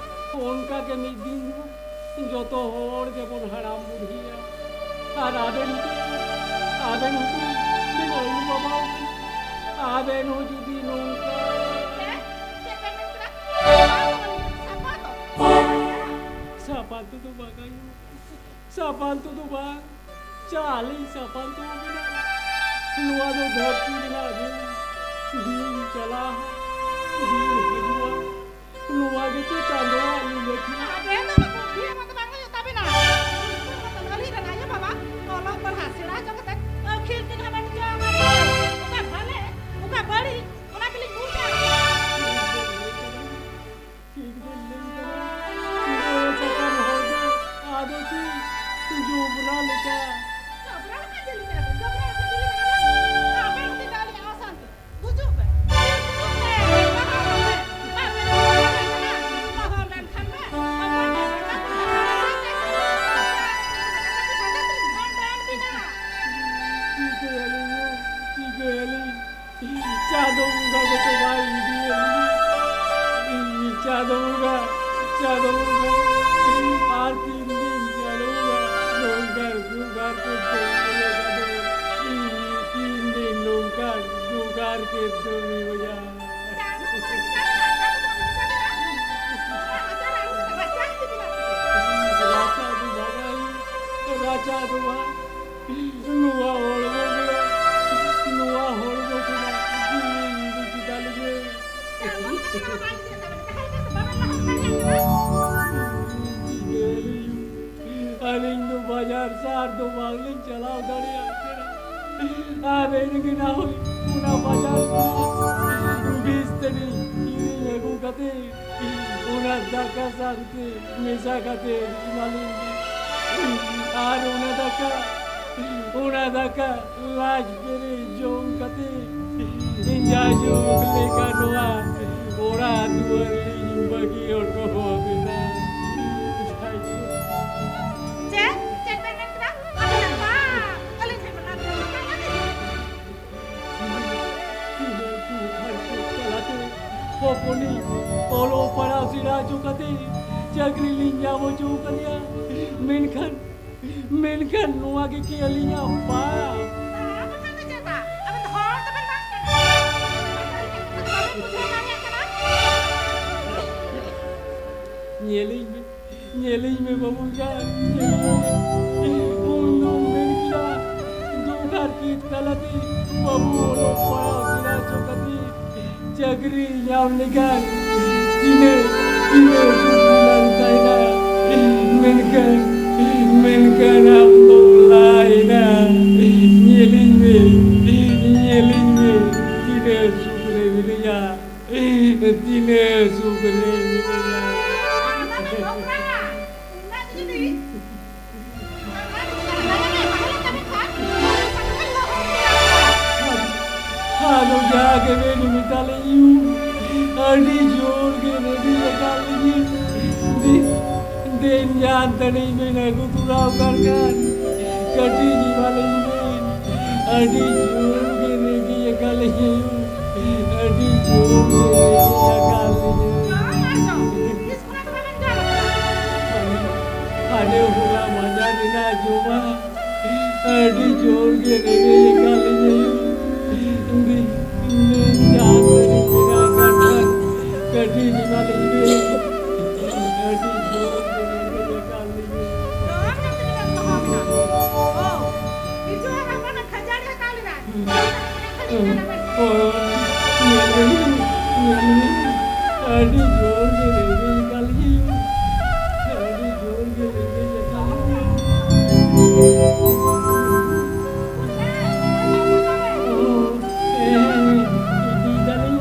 ᱚᱱᱠᱟ ᱜᱮ ᱢᱤᱫ ᱫᱤᱱ ᱫᱚ ᱡᱚᱛᱚ ᱦᱚᱲ ᱜᱮᱵᱚᱱ ᱦᱟᱲᱟᱢ ᱵᱩᱲᱦᱤᱜᱼᱟ᱾ ᱟᱨ ᱟᱵᱮᱱ ᱦᱚᱸ, ᱟᱵᱮᱱ ᱦᱚᱸ ᱵᱤᱱ ᱟᱹᱭᱩᱨ ᱵᱟᱵᱟ ᱟᱠᱟᱱᱟ᱾ ᱟᱵᱮᱱ ᱦᱚᱸ ᱡᱩᱫᱤ ᱱᱚᱝᱠᱟ ᱪᱮᱫ ᱵᱮᱱ ᱢᱮᱱ ᱠᱮᱫᱟ? ᱥᱟᱯᱷᱟ ᱛᱚ? ᱥᱟᱯᱷᱟ ᱛᱮᱫᱚ ᱵᱟᱝ ᱟᱭᱳ᱾ ᱥᱟᱯᱟᱱ ᱛᱮᱫᱚ ᱵᱟᱝ, ᱪᱟᱞᱤᱧ ᱥᱟᱯᱟᱱ ᱛᱮ ᱢᱮᱱᱟᱜᱼᱟ᱾ ᱱᱚᱣᱟ ᱫᱚ ᱫᱷᱟᱹᱨᱛᱤ ᱨᱮᱱᱟᱜ ᱨᱩᱞ᱾ ᱫᱤᱱ ᱪᱟᱞᱟᱜᱼᱟ, ᱫᱤᱱ ᱦᱤᱡᱩᱜᱼᱟ᱾ ᱱᱚᱣᱟ ᱜᱮᱛᱚ ᱪᱟᱸᱫᱳᱣᱟᱜ ᱞᱤᱞᱟᱹ ᱠᱟᱱᱟ᱾ ᱟᱵᱮᱱ ᱫᱚ ᱚᱱᱟ ᱵᱩᱫᱽᱫᱷᱤ ᱮᱢ ᱫᱚ ᱵᱟᱝ ᱦᱩᱭᱩᱜ ᱛᱟᱵᱮᱱᱟ᱾ ᱟᱹᱞᱤᱧ ᱨᱮᱱ ᱟᱭᱳ ᱵᱟᱵᱟ ᱚᱞᱚᱜ ᱯᱟᱲᱦᱟᱜ ᱥᱮᱬᱟ ᱦᱚᱪᱚ ᱠᱟᱛᱮ ᱟᱹᱠᱷᱤᱨ ᱠᱤᱱ ᱦᱟᱢᱮᱴ ᱦᱚᱪᱚ ᱟᱠᱟᱫ ᱠᱚᱣᱟ᱾ ᱚᱠᱟ ᱵᱷᱟᱞᱮ, ᱚᱠᱟ ᱵᱟᱹᱲᱤᱡ, ᱚᱱᱟ ᱜᱮᱞᱤᱧ ᱵᱩᱡᱟ᱾ ᱴᱷᱤᱠ ᱵᱮᱱ ᱞᱟᱹᱭ ᱠᱟᱫᱟ᱾ ᱜᱚᱲᱚ ᱥᱟᱠᱟᱢ ᱦᱚᱲ ᱫᱚ ᱟᱫᱚ ᱪᱮᱫ ᱡᱚᱵᱨᱟ ᱞᱮᱠᱟ᱾ ᱡᱚᱵᱨᱟ ᱞᱮᱠᱟ ᱪᱮᱫ ᱞᱮᱠᱟ? ᱡᱚᱵᱨᱟ ᱞᱮᱠᱟ ᱪᱮᱫ ᱞᱮᱠᱟ? ᱟᱵᱮᱱ ᱦᱚᱛᱮᱡ ᱛᱮ ᱟᱹᱞᱤᱧᱟᱜ ᱚᱥᱟᱱᱛᱤ᱾ ᱜᱩᱡᱩᱜ ᱵᱮᱱ᱾ ᱜᱩᱡᱩᱜ ᱵᱮᱱ᱾ ᱵᱟᱵᱟ ᱦᱚᱲ ᱵᱮᱱ᱾ ᱵᱟᱵᱟ ᱦᱚᱲ ᱵᱮᱱ ᱠᱷᱟᱱ ᱵᱮᱱ᱾ ᱵᱟᱵᱟ ᱦᱚᱲ ᱵᱮᱱ ᱠᱷᱟᱱ ᱵᱮᱱ᱾ ᱪᱤᱠᱟᱹᱭᱟᱞᱤᱧ ᱜᱚ? ᱪᱤᱠᱟᱹᱭᱟᱞᱤᱧ? ᱪᱟᱸᱫᱚ ᱵᱚᱸᱜᱟ ᱜᱮᱛᱚ ᱵᱟᱭ ᱤᱫᱤᱭᱮᱫ ᱞᱤᱧᱟ᱾ ᱪᱟᱸᱫᱚ ᱵᱚᱸᱜᱟ, ᱪᱟᱸᱫᱚ ᱵᱚᱸᱜᱟ, ᱟᱨ ᱛᱤᱱ ᱫᱤᱱ ᱪᱟᱸᱫᱚ ᱵᱚᱸᱜᱟ ᱱᱚᱝᱠᱟ ᱡᱚᱜᱟᱲ ᱠᱚ ᱡᱚᱢ ᱦᱩᱭᱩᱜᱼᱟ? ᱛᱤᱱ ᱫᱤᱱ ᱱᱚᱝᱠᱟ ᱡᱚᱜᱟᱲ ᱠᱚ ᱡᱚᱢ ᱦᱩᱭᱩᱜᱼᱟ? ᱨᱟᱪᱟ ᱫᱚ ᱵᱟᱝ, ᱨᱟᱪᱟ ᱫᱚ ᱵᱟᱝ᱾ ᱱᱚᱣᱟ ᱦᱚᱲᱢᱚ ᱜᱮ, ᱱᱚᱣᱟ ᱦᱚᱲᱢᱚ ᱠᱷᱚᱱᱟᱜ ᱡᱤᱣᱤᱧ ᱤᱫᱤ ᱠᱮᱫᱟ ᱞᱮ᱾ ᱟᱹᱞᱤᱧ ᱫᱚ ᱵᱟᱡᱟᱨ ᱥᱟᱦᱟᱨ ᱫᱚ ᱵᱟᱝᱞᱤᱧ ᱪᱟᱞᱟᱣ ᱫᱟᱲᱮᱭᱟᱜ ᱠᱟᱱᱟ᱾ ᱟᱵᱮᱱ ᱜᱮ ᱱᱟ ᱦᱳᱭ ᱚᱱᱟ ᱵᱟᱡᱟᱨ ᱠᱷᱚᱱᱟᱜ ᱵᱤᱥ ᱛᱮᱞᱤᱧ ᱠᱤᱨᱤᱧ ᱟᱹᱜᱩ ᱠᱟᱛᱮ, ᱚᱱᱟ ᱫᱟᱠᱟ ᱥᱟᱶᱛᱮ ᱢᱮᱥᱟ ᱠᱟᱛᱮ ᱮᱢᱟᱞᱤᱧ ᱵᱤᱱ᱾ ᱟᱨ ᱚᱱᱟ ᱫᱟᱠᱟ, ᱚᱱᱟ ᱫᱟᱠᱟ ᱞᱟᱡ ᱯᱮᱨᱮᱡ ᱡᱚᱢ ᱠᱟᱛᱮ ᱡᱟᱭᱡᱩᱜᱽ ᱞᱮᱠᱟ ᱱᱚᱣᱟ ᱚᱲᱟᱜ ᱫᱩᱣᱟᱹᱨ ᱞᱤᱧ ᱵᱟᱹᱜᱤ ᱦᱚᱴᱚ ᱟᱵᱤᱱᱟ᱾ ᱪᱮᱫ? ᱪᱮᱫ ᱵᱮᱱ ᱢᱮᱱ ᱠᱮᱫᱟ? ᱟᱹᱵᱤᱱᱟᱜ ᱵᱟᱝ, ᱟᱹᱞᱤᱧ ᱴᱷᱮᱱ ᱢᱮᱱᱟᱜ ᱵᱤᱱᱟ᱾ ᱛᱟᱞᱟᱛᱮ ᱦᱚᱯᱚᱱᱤᱡ ᱚᱞᱚᱜ ᱯᱟᱲᱦᱟᱣ ᱥᱮᱬᱟ ᱦᱚᱪᱚ ᱠᱟᱛᱮ ᱪᱟᱹᱠᱨᱤ ᱞᱤᱧ ᱧᱟᱢ ᱦᱚᱪᱚ ᱠᱟᱫᱮᱭᱟ᱾ ᱢᱮᱱᱠᱷᱟᱱ, ᱢᱮᱱᱠᱷᱟᱱ ᱱᱚᱣᱟ ᱜᱮ ᱠᱤ ᱟᱹᱞᱤᱧᱟᱜ ᱯᱟᱯ? ᱟᱢ ᱠᱟᱛᱷᱟ ᱫᱚ ᱪᱮᱫ ᱵᱟᱝ? ᱟᱵᱮᱱ ᱫᱚ ᱦᱚᱲ ᱛᱟᱵᱮᱱ ᱵᱟᱝ ᱠᱟᱱᱟ? ᱵᱟᱵᱮᱱ ᱵᱩᱡᱷᱟᱹᱣ ᱫᱟᱲᱮᱭᱟᱜ ᱠᱟᱱᱟ? ᱧᱮᱞᱤᱧ ᱢᱮ, ᱧᱮᱞᱤᱧ ᱢᱮ ᱵᱟᱹᱵᱩ ᱡᱟᱱ, ᱧᱮᱞᱤᱧ ᱢᱮ᱾ ᱩᱱ ᱫᱚᱢ ᱢᱮᱱ ᱠᱮᱫᱟ, ᱫᱩᱠ ᱦᱟᱨᱠᱮᱛ ᱛᱟᱞᱟᱛᱮ ᱵᱟᱹᱵᱩ ᱚᱞᱚᱜ ᱯᱟᱲᱦᱟᱣ ᱥᱮᱬᱟ ᱦᱚᱪᱚ ᱠᱟᱛᱮ ᱪᱟᱹᱠᱨᱤ ᱧᱟᱢ ᱞᱮᱠᱷᱟᱱ ᱛᱤᱱᱟᱹᱜ, ᱛᱤᱱᱟᱹᱜ ᱥᱩᱠ ᱨᱮᱞᱟᱝ ᱛᱟᱦᱮᱱᱟ᱾ ᱢᱮᱱᱠᱷᱟᱱ, ᱢᱮᱱᱠᱷᱟᱱ ᱟᱢ ᱫᱚᱢ ᱞᱟᱦᱟᱭᱮᱱᱟ᱾ ᱧᱮᱞᱤᱧ ᱢᱮ, ᱧᱮᱞᱤᱧ ᱢᱮ, ᱛᱤᱱᱟᱹᱜ ᱥᱩᱠ ᱨᱮ ᱢᱤᱱᱟᱹᱧᱟ᱾ ᱛᱤᱱᱟᱹᱜ ᱥᱩᱠ ᱨᱮ ᱢᱤᱱᱟᱹᱧᱟ᱾ ᱟᱫᱚ ᱡᱟ ᱜᱮᱵᱮᱱ ᱢᱮᱛᱟᱞᱤᱧ, ᱟᱹᱰᱤ ᱡᱳᱨ ᱜᱮ ᱨᱮᱸᱜᱮᱡ ᱟᱠᱟᱫ ᱞᱤᱧᱟᱹ᱾ ᱫᱮ-, ᱫᱮᱱ ᱡᱟᱦᱟᱱ ᱛᱟᱹᱱᱤᱡ ᱵᱮᱱ ᱟᱹᱜᱩ ᱛᱚᱨᱟ ᱟᱠᱟᱫ ᱠᱷᱟᱱ ᱠᱟᱹᱴᱤᱡ ᱮᱢᱟᱞᱤᱧ ᱵᱮᱱ᱾ ᱟᱹᱰᱤ ᱡᱳᱨ ᱜᱮ ᱨᱮᱸᱜᱮᱡ ᱟᱠᱟᱫ ᱞᱤᱧᱟᱹ᱾ ᱟᱹᱰᱤ ᱡᱳᱨ ᱜᱮ ᱨᱮᱸᱜᱮᱡ ᱟᱠᱟᱫ ᱞᱤᱧᱟᱹ᱾ ᱦᱟᱱᱮ ᱦᱚᱞᱟ ᱢᱟᱸᱡᱟᱱ ᱨᱮᱱᱟᱜ ᱡᱚᱢᱟᱜ ᱟᱹᱰᱤ ᱡᱳᱨ ᱜᱮ ᱨᱮᱸᱜᱮᱡ ᱟᱠᱟᱫ ᱞᱤᱧᱟᱹ᱾ ᱫᱤ-, ᱫᱤᱱᱟᱹᱢ ᱡᱟᱦᱟᱸ ᱛᱤᱱᱟᱹᱜ ᱢᱮᱱᱟᱜ ᱟᱠᱟᱫ ᱠᱷᱟᱱ ᱠᱟᱹᱴᱤᱡ ᱮᱢᱟ ᱞᱤᱧ ᱵᱮᱱ᱾ ᱟᱹᱰᱤ ᱡᱳᱨ ᱜᱮ ᱨᱮᱸᱜᱮᱡ ᱟᱠᱟᱫ ᱞᱤᱧᱟᱹ᱾ ᱱᱚᱣᱟ ᱢᱮᱱᱛᱮ ᱢᱮᱱᱟᱜ ᱛᱟᱢᱟ ᱢᱮᱱᱟᱜ᱾ ᱚ, ᱦᱤᱡᱩᱜ ᱟᱢ ᱚᱱᱟ ᱠᱷᱟᱡᱟᱲᱤ ᱦᱟᱛᱟᱣ ᱞᱮᱱᱟᱭ᱾ ᱚ, ᱧᱮᱞ ᱢᱮ, ᱧᱮᱞ ᱢᱮ, ᱟᱹᱰᱤ ᱡᱳᱨ ᱜᱮ ᱨᱮᱸᱜᱮᱡ ᱟᱠᱟᱫ ᱞᱤᱧᱟᱹ᱾ ᱟᱹᱰᱤ ᱡᱳᱨ ᱜᱮ ᱨᱮᱸᱜᱮᱡ ᱟᱠᱟᱫ ᱞᱤᱧᱟᱹ᱾ ᱚ, ᱦᱮᱸ, ᱤᱫᱤᱭ ᱫᱟᱞᱤᱧ᱾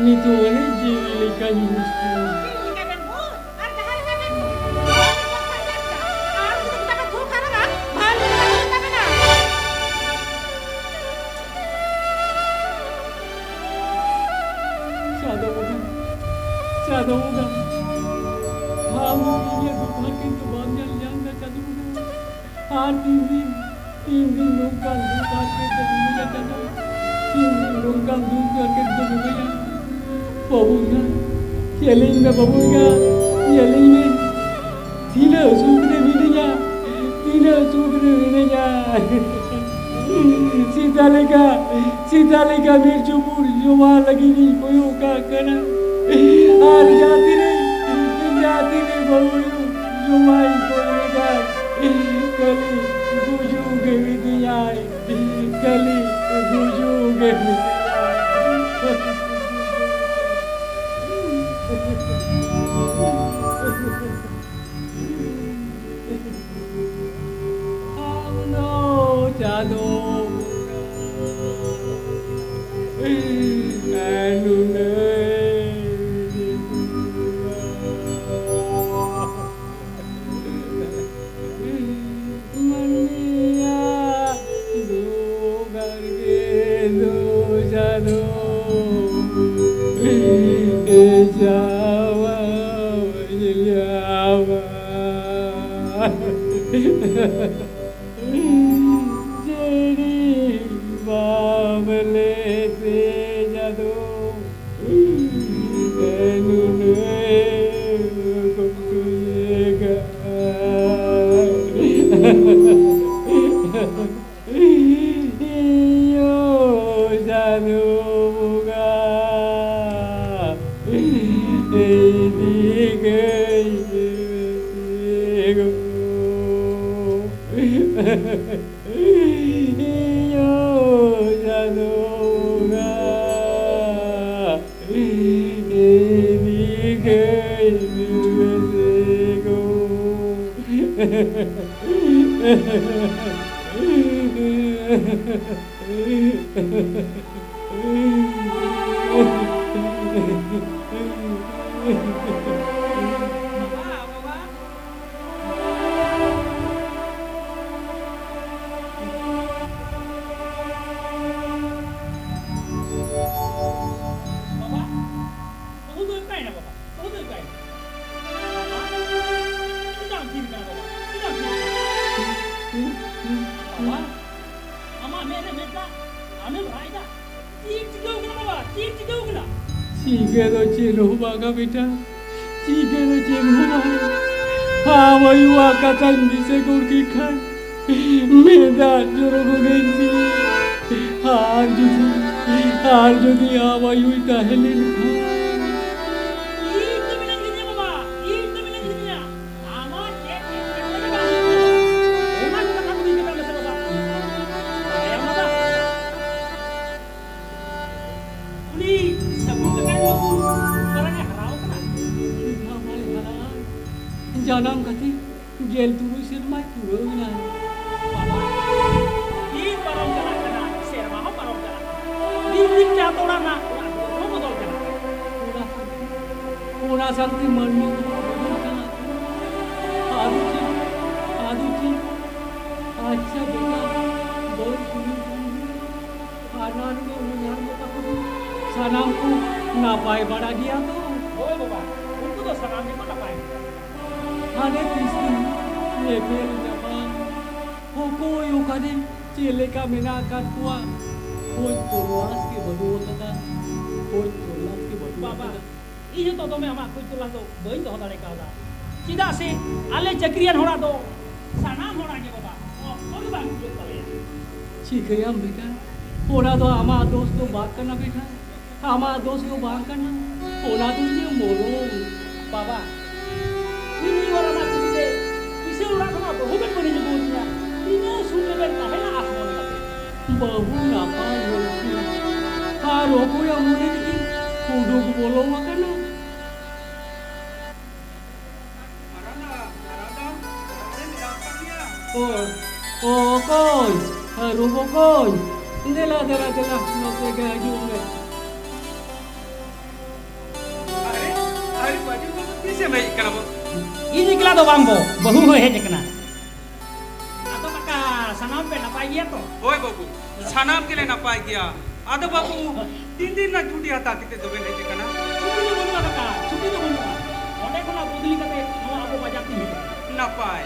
ᱱᱤᱛᱚᱜ ᱟᱹᱱᱤᱡ ᱡᱤᱣᱤ ᱞᱮᱠᱟᱧ ᱦᱩᱥ ᱠᱚᱣᱟ᱾ ᱪᱮᱫ ᱞᱮᱠᱟ ᱵᱮᱱ ᱦᱩᱥ? ᱟᱨ ᱡᱟᱦᱟᱸ ᱞᱮᱠᱟ ᱵᱮᱱ ᱦᱩᱥ, ᱱᱚᱣᱟ ᱜᱮ ᱵᱚᱱ ᱥᱟᱨᱡᱟᱣ ᱠᱮᱫᱟ᱾ ᱟᱨ ᱡᱩᱫᱤ ᱛᱟᱵᱮ ᱫᱷᱩᱯ ᱟᱨᱟᱜᱟ, ᱵᱷᱟᱞᱮ ᱞᱮᱠᱟ ᱵᱮᱱ ᱛᱟᱵᱮᱱᱟ᱾ ᱪᱟᱸᱫᱚ ᱵᱚᱸᱜᱟ, ᱪᱟᱸᱫᱚ ᱵᱚᱸᱜᱟ, ᱟᱢ ᱤᱧᱟᱹᱜ ᱫᱩᱠ ᱦᱟᱨᱠᱮᱛ ᱫᱚ ᱵᱟᱢ ᱧᱮᱞ ᱧᱟᱢ ᱮᱫᱟ ᱪᱟᱸᱫᱚ ᱵᱚᱸᱜᱟ? ᱟᱨ ᱛᱤᱱ ᱫᱤᱱ, ᱛᱤᱱ ᱫᱤᱱ ᱱᱚᱝᱠᱟᱱ ᱫᱩᱠ ᱦᱟᱨᱠᱮᱛ ᱫᱚᱢ ᱤᱢᱟᱹᱧᱟ ᱪᱟᱸᱫᱚ? ᱛᱤᱱ ᱫᱤᱱ ᱱᱚᱝᱠᱟᱱ ᱫᱩᱠ ᱦᱟᱨᱠᱮᱛ ᱫᱚᱢ ᱤᱢᱟᱹᱧᱟ? ᱵᱟᱹᱵᱩ ᱮᱸᱜᱟ, ᱧᱮᱞᱤᱧ ᱢᱮ ᱵᱟᱹᱵᱩ ᱮᱸᱜᱟ, ᱧᱮᱞᱤᱧ ᱢᱮ᱾ ᱛᱤᱱᱟᱹᱜ ᱥᱩᱠ ᱨᱮ ᱢᱤᱱᱟᱹᱧᱟ, ᱛᱤᱱᱟᱹᱜ ᱥᱩᱠ ᱨᱮ ᱢᱤᱱᱟᱹᱧᱟ᱾ ᱥᱮᱛᱟ ᱞᱮᱠᱟ, ᱥᱮᱛᱟ ᱞᱮᱠᱟ ᱢᱤᱫ ᱪᱩᱯᱩᱫ ᱡᱚᱢᱟᱜ ᱞᱟᱹᱜᱤᱫ ᱤᱧ ᱠᱚᱭᱚᱜ ᱠᱟᱜ ᱠᱟᱱᱟ᱾ ᱟᱨ ᱡᱟᱦᱟᱸ ᱛᱤᱱᱟᱹᱜ, ᱡᱟᱦᱟᱸ ᱛᱤᱱᱟᱹᱜ ᱵᱟᱹᱦᱩ ᱡᱚᱢᱟᱜ ᱤᱧ ᱠᱚᱭᱚᱜ ᱮᱫᱟ, ᱠᱷᱟᱹᱞᱤ ᱜᱩᱡᱩᱜ ᱜᱮ ᱢᱤᱛᱟᱹᱧᱟᱭ, ᱠᱷᱟᱹᱞᱤ ᱜᱩᱡᱩᱜ ᱜᱮ ᱢᱤᱛᱟᱹᱧᱟᱭ᱾ ᱟᱢ ᱫᱚ ᱪᱟᱸᱫᱚ ᱵᱚᱸᱜᱟ ᱱᱩᱱᱟᱹᱜ ᱢᱟᱹᱱᱢᱤᱭᱟᱜ ᱫᱩᱠ ᱟᱨ ᱜᱮ ᱫᱩ ᱪᱟᱸᱫᱚ ᱪᱟᱣᱟ ᱧᱮᱞ ᱧᱟᱢᱟ᱾ ᱡᱟᱹᱲᱤ ᱵᱟᱵᱞᱮ ᱛᱮ ᱡᱟᱫᱚ ᱱᱩᱱᱟᱹᱜ ᱠᱚᱴᱩ ᱡᱟᱭᱜᱟ᱾ ᱤᱭᱳ ᱡᱟᱫᱚ ᱵᱚᱸᱜᱟ, ᱤᱫᱤ ᱠᱟᱹᱧ ᱢᱮ ᱜᱚ᱾ ᱤᱭᱳ ᱡᱟᱫᱚ ᱵᱚᱸᱜᱟ, ᱤᱫᱤ ᱠᱟᱹᱧ ᱢᱮ ᱜᱚ᱾ ᱵᱟᱵᱟ, ᱵᱟᱵᱟ᱾ ᱵᱟᱵᱟ, ᱵᱟᱹᱦᱩ ᱫᱚ ᱚᱠᱟᱭᱮᱱᱟ ᱵᱟᱵᱟ? ᱵᱟᱹᱦᱩ ᱫᱚ ᱚᱠᱟᱭᱮᱱᱟ? ᱵᱟᱵᱟ, ᱪᱮᱫᱟᱜ ᱮᱢ ᱛᱷᱤᱨ ᱠᱟᱱᱟ ᱵᱟᱵᱟ? ᱪᱮᱫᱟᱜ ᱮᱢ ᱛᱷᱤᱨ ᱠᱟᱱᱟ? ᱵᱟᱵᱟ, ᱟᱢᱟᱜ ᱢᱮᱫ ᱨᱮ ᱢᱮᱫ ᱫᱟᱜ, ᱟᱢᱮᱢ ᱨᱟᱜ ᱮᱫᱟ? ᱪᱮᱫ ᱪᱤᱠᱟᱹᱣ ᱠᱟᱱᱟ ᱵᱟᱵᱟ? ᱪᱮᱫ ᱪᱤᱠᱟᱹᱣ ᱠᱟᱱᱟ? ᱪᱤᱠᱟᱹ ᱫᱚ ᱪᱮᱫ ᱦᱚᱸ ᱵᱟᱝᱟ ᱵᱮᱴᱟ, ᱪᱤᱠᱟᱹ ᱫᱚ ᱪᱮᱫ ᱦᱚᱸ ᱵᱟᱝ᱾ ᱟᱢ ᱟᱭᱳᱣᱟᱜ ᱠᱟᱛᱷᱟᱧ ᱫᱤᱥᱟᱹ ᱜᱚᱫ ᱠᱮᱫ ᱠᱷᱟᱱ ᱢᱮᱫ ᱫᱟᱜ ᱡᱚᱨᱚ ᱜᱚᱫ ᱮᱱ ᱛᱤᱧᱟ᱾ ᱟᱨ ᱡᱩᱫᱤ, ᱟᱨ ᱡᱩᱫᱤ ᱟᱢ ᱟᱭᱳᱭ ᱛᱟᱦᱮᱸ ᱞᱮᱱ ᱠᱷᱟᱱ᱾ ᱤᱧ ᱫᱚ ᱢᱮᱱᱟᱜ ᱞᱤᱧᱟ ᱵᱟᱵᱟ, ᱤᱧ ᱫᱚ ᱢᱮᱱᱟᱜ ᱞᱤᱧᱟ᱾ ᱟᱢᱟᱜ ᱪᱮᱫ ᱮᱴᱠᱮᱴᱚᱬᱮ ᱜᱮ ᱵᱟᱝ ᱦᱩᱭᱩᱜ ᱛᱟᱢᱟ᱾ ᱚᱱᱟ ᱠᱚ ᱠᱟᱛᱷᱟ ᱠᱚ ᱩᱭᱦᱟᱹᱨ ᱠᱟᱛᱟᱢ ᱥᱮ ᱵᱟᱵᱟ? ᱛᱟᱭᱚᱢ ᱵᱟᱵᱟ᱾ ᱩᱱᱤ ᱥᱟᱹᱜᱩᱱ ᱠᱟᱠᱟᱭ ᱵᱟᱹᱵᱩ ᱢᱟᱨᱟᱝ ᱮ ᱦᱟᱨᱟᱣ ᱠᱟᱱᱟ᱾ ᱢᱤᱫ ᱫᱷᱟᱣ ᱵᱟᱭ ᱦᱟᱨᱟᱜᱼᱟ᱾ ᱡᱟᱱᱟᱢ ᱠᱟᱛᱮ ᱜᱮᱞ ᱛᱩᱨᱩᱭ ᱥᱮᱨᱢᱟᱭ ᱯᱩᱨᱟᱹᱣ ᱮᱱᱟ᱾ ᱵᱟᱵᱟ, ᱫᱤᱱ ᱯᱟᱨᱚᱢ ᱪᱟᱞᱟᱜ ᱠᱟᱱᱟ, ᱥᱮᱨᱢᱟ ᱦᱚᱸ ᱯᱟᱨᱚᱢ ᱪᱟᱞᱟᱜ ᱠᱟᱱᱟ᱾ ᱫᱤᱱ ᱫᱤᱱ ᱛᱮ ᱟᱛᱳ ᱚᱲᱟᱜ ᱨᱮᱱᱟᱜ ᱚᱲᱟᱜ ᱫᱩᱣᱟᱹᱨ ᱦᱚᱸ ᱵᱚᱫᱚᱞ ᱪᱟᱞᱟᱜ ᱠᱟᱱᱟ᱾ ᱚᱱᱟ ᱥᱟᱶᱛᱮ, ᱚᱱᱟ ᱥᱟᱶᱛᱮ ᱢᱟᱹᱱᱢᱤ ᱠᱚᱦᱚᱸ ᱵᱚᱫᱚᱞ ᱪᱟᱞᱟᱜ ᱠᱟᱱᱟ᱾ ᱟᱫᱚ ᱪᱮᱫ? ᱟᱫᱚ ᱪᱮᱫ? ᱟᱪᱪᱷᱟ ᱵᱮᱴᱟ, ᱵᱟᱹᱧ ᱠᱩᱞᱤ ᱠᱟᱱ ᱫᱚ᱾ ᱦᱟᱱᱟ ᱨᱮᱜᱮ ᱩᱱᱤ ᱦᱟᱲᱟᱢ ᱵᱟᱵᱟ ᱠᱚᱫᱚ ᱥᱟᱱᱟᱢ ᱠᱚ ᱱᱟᱯᱟᱭ ᱵᱟᱲᱟ ᱜᱮᱭᱟ ᱛᱚ? ᱦᱳᱭ ᱵᱟᱵᱟ, ᱩᱱᱠᱩ ᱫᱚ ᱥᱟᱱᱟᱢ ᱜᱮᱠᱚ ᱱᱟᱯᱟᱭ ᱜᱮᱭᱟ᱾ ᱦᱟᱱᱮ ᱛᱤᱥ ᱫᱤᱱ ᱧᱮᱯᱮᱞ ᱧᱟᱯᱟᱢ, ᱚᱠᱚᱭ ᱚᱠᱟᱨᱮ ᱪᱮᱫ ᱞᱮᱠᱟ ᱢᱮᱱᱟᱜ ᱟᱠᱟᱫ ᱠᱚᱣᱟ, ᱠᱷᱳᱡᱽ ᱛᱚᱞᱟᱥ ᱜᱮ ᱵᱟᱹᱱᱩᱜ ᱟᱠᱟᱫᱟ, ᱠᱷᱳᱡᱽ ᱛᱚᱞᱟᱥ ᱜᱮ ᱵᱟᱹᱱᱩᱜ ᱵᱟᱵᱟ, ᱟᱠᱟᱫᱟ᱾ ᱤᱧ ᱦᱚᱸᱛᱚ ᱫᱚᱢᱮ ᱟᱢᱟᱜ ᱠᱷᱳᱡᱽ ᱛᱚᱞᱟᱥ ᱫᱚ ᱵᱟᱹᱧ ᱫᱚᱦᱚ ᱫᱟᱲᱮ ᱠᱟᱣᱫᱟ, ᱪᱮᱫᱟᱜ ᱥᱮ ᱟᱞᱮ ᱪᱟᱹᱠᱨᱤᱭᱟᱱ ᱦᱚᱲᱟᱜ ᱫᱚ ᱥᱟᱱᱟᱢ ᱦᱚᱲᱟᱜ ᱜᱮ ᱵᱟᱵᱟ ᱚᱠᱛᱚ ᱜᱮ ᱵᱟᱝ ᱦᱩᱭᱩᱜ ᱛᱟᱞᱮᱭᱟ᱾ ᱪᱤᱠᱟᱹᱭᱟᱢ ᱵᱮᱴᱟ, ᱚᱱᱟ ᱫᱚ ᱟᱢᱟᱜ ᱫᱳᱥ ᱫᱚ ᱵᱟᱝ ᱠᱟᱱᱟ ᱵᱮᱴᱟ, ᱟᱢᱟᱜ ᱫᱳᱥ ᱫᱚ ᱵᱟᱝ ᱠᱟᱱᱟ, ᱚᱱᱟ ᱫᱚ ᱤᱧᱟᱹᱜ ᱢᱚᱨᱚᱢ᱾ ᱵᱟᱵᱟ, ᱤᱧ ᱚᱲᱟᱜ ᱨᱮᱱᱟᱜ ᱠᱩᱥᱤ ᱛᱮ ᱠᱤᱥᱟᱹᱬ ᱚᱲᱟᱜ ᱠᱷᱚᱱᱟᱜ ᱵᱟᱹᱦᱩ ᱵᱮᱱ ᱵᱟᱹᱲᱤᱡ ᱟᱹᱜᱩ ᱟᱹᱫᱤᱧᱟ᱾ ᱛᱤᱱᱟᱹᱜ ᱥᱩᱠ ᱨᱮᱵᱮᱱ ᱛᱟᱦᱮᱱᱟ ᱟᱥ ᱢᱚᱱᱮ ᱠᱟᱛᱮ? ᱵᱟᱹᱦᱩ ᱱᱟᱯᱟᱭ ᱧᱮᱞ ᱠᱮᱫ ᱟᱨ ᱚᱠᱚᱭᱟᱜ ᱢᱚᱱᱮ ᱨᱮ ᱩᱰᱩᱠ ᱵᱚᱞᱚ ᱟᱠᱟᱱᱟ? ᱚ, ᱚ, ᱚᱠᱚᱭ? ᱦᱟᱹᱨᱩᱵ ᱚᱠᱚᱭ? ᱫᱮᱞᱟ, ᱫᱮᱞᱟ, ᱫᱮᱞᱟ, ᱱᱚᱛᱮ ᱜᱮ ᱦᱤᱡᱩᱜ ᱢᱮ᱾ ᱪᱮᱫ ᱮᱢ ᱦᱮᱡ ᱠᱟᱱᱟ ᱵᱚ? ᱤᱧ ᱮᱠᱞᱟ ᱫᱚ ᱵᱟᱝ ᱵᱚ, ᱵᱟᱹᱦᱩ ᱦᱚᱸᱭ ᱦᱮᱡ ᱟᱠᱟᱱᱟ᱾ ᱟᱫᱚ ᱠᱟᱠᱟ, ᱥᱟᱱᱟᱢ ᱯᱮ ᱱᱟᱯᱟᱭ ᱜᱮᱭᱟ ᱛᱚ? ᱦᱳᱭ ᱵᱟᱹᱵᱩ, ᱥᱟᱱᱟᱢ ᱜᱮᱞᱮ ᱱᱟᱯᱟᱭ ᱜᱮᱭᱟ᱾ ᱟᱫᱚ ᱵᱟᱹᱵᱩ, ᱛᱤᱱ ᱫᱤᱱ ᱨᱮᱱᱟᱜ ᱪᱷᱩᱴᱤ ᱦᱟᱛᱟᱣ ᱠᱟᱛᱮ ᱫᱚᱵᱮᱱ ᱦᱮᱡ ᱟᱠᱟᱱᱟ? ᱪᱷᱩᱴᱤ ᱫᱚ ᱵᱟᱹᱱᱩᱜᱼᱟ ᱠᱟᱠᱟ, ᱪᱷᱩᱴᱤ ᱫᱚ ᱵᱟᱹᱱᱩᱜᱼᱟ᱾ ᱚᱸᱰᱮ ᱠᱷᱚᱱᱟᱜ ᱵᱚᱫᱞᱤ ᱠᱟᱛᱮ ᱱᱚᱣᱟ ᱟᱵᱚ ᱵᱟᱡᱟᱨ ᱛᱤᱧ ᱦᱮᱡ ᱟᱠᱟᱱᱟ᱾ ᱱᱟᱯᱟᱭ,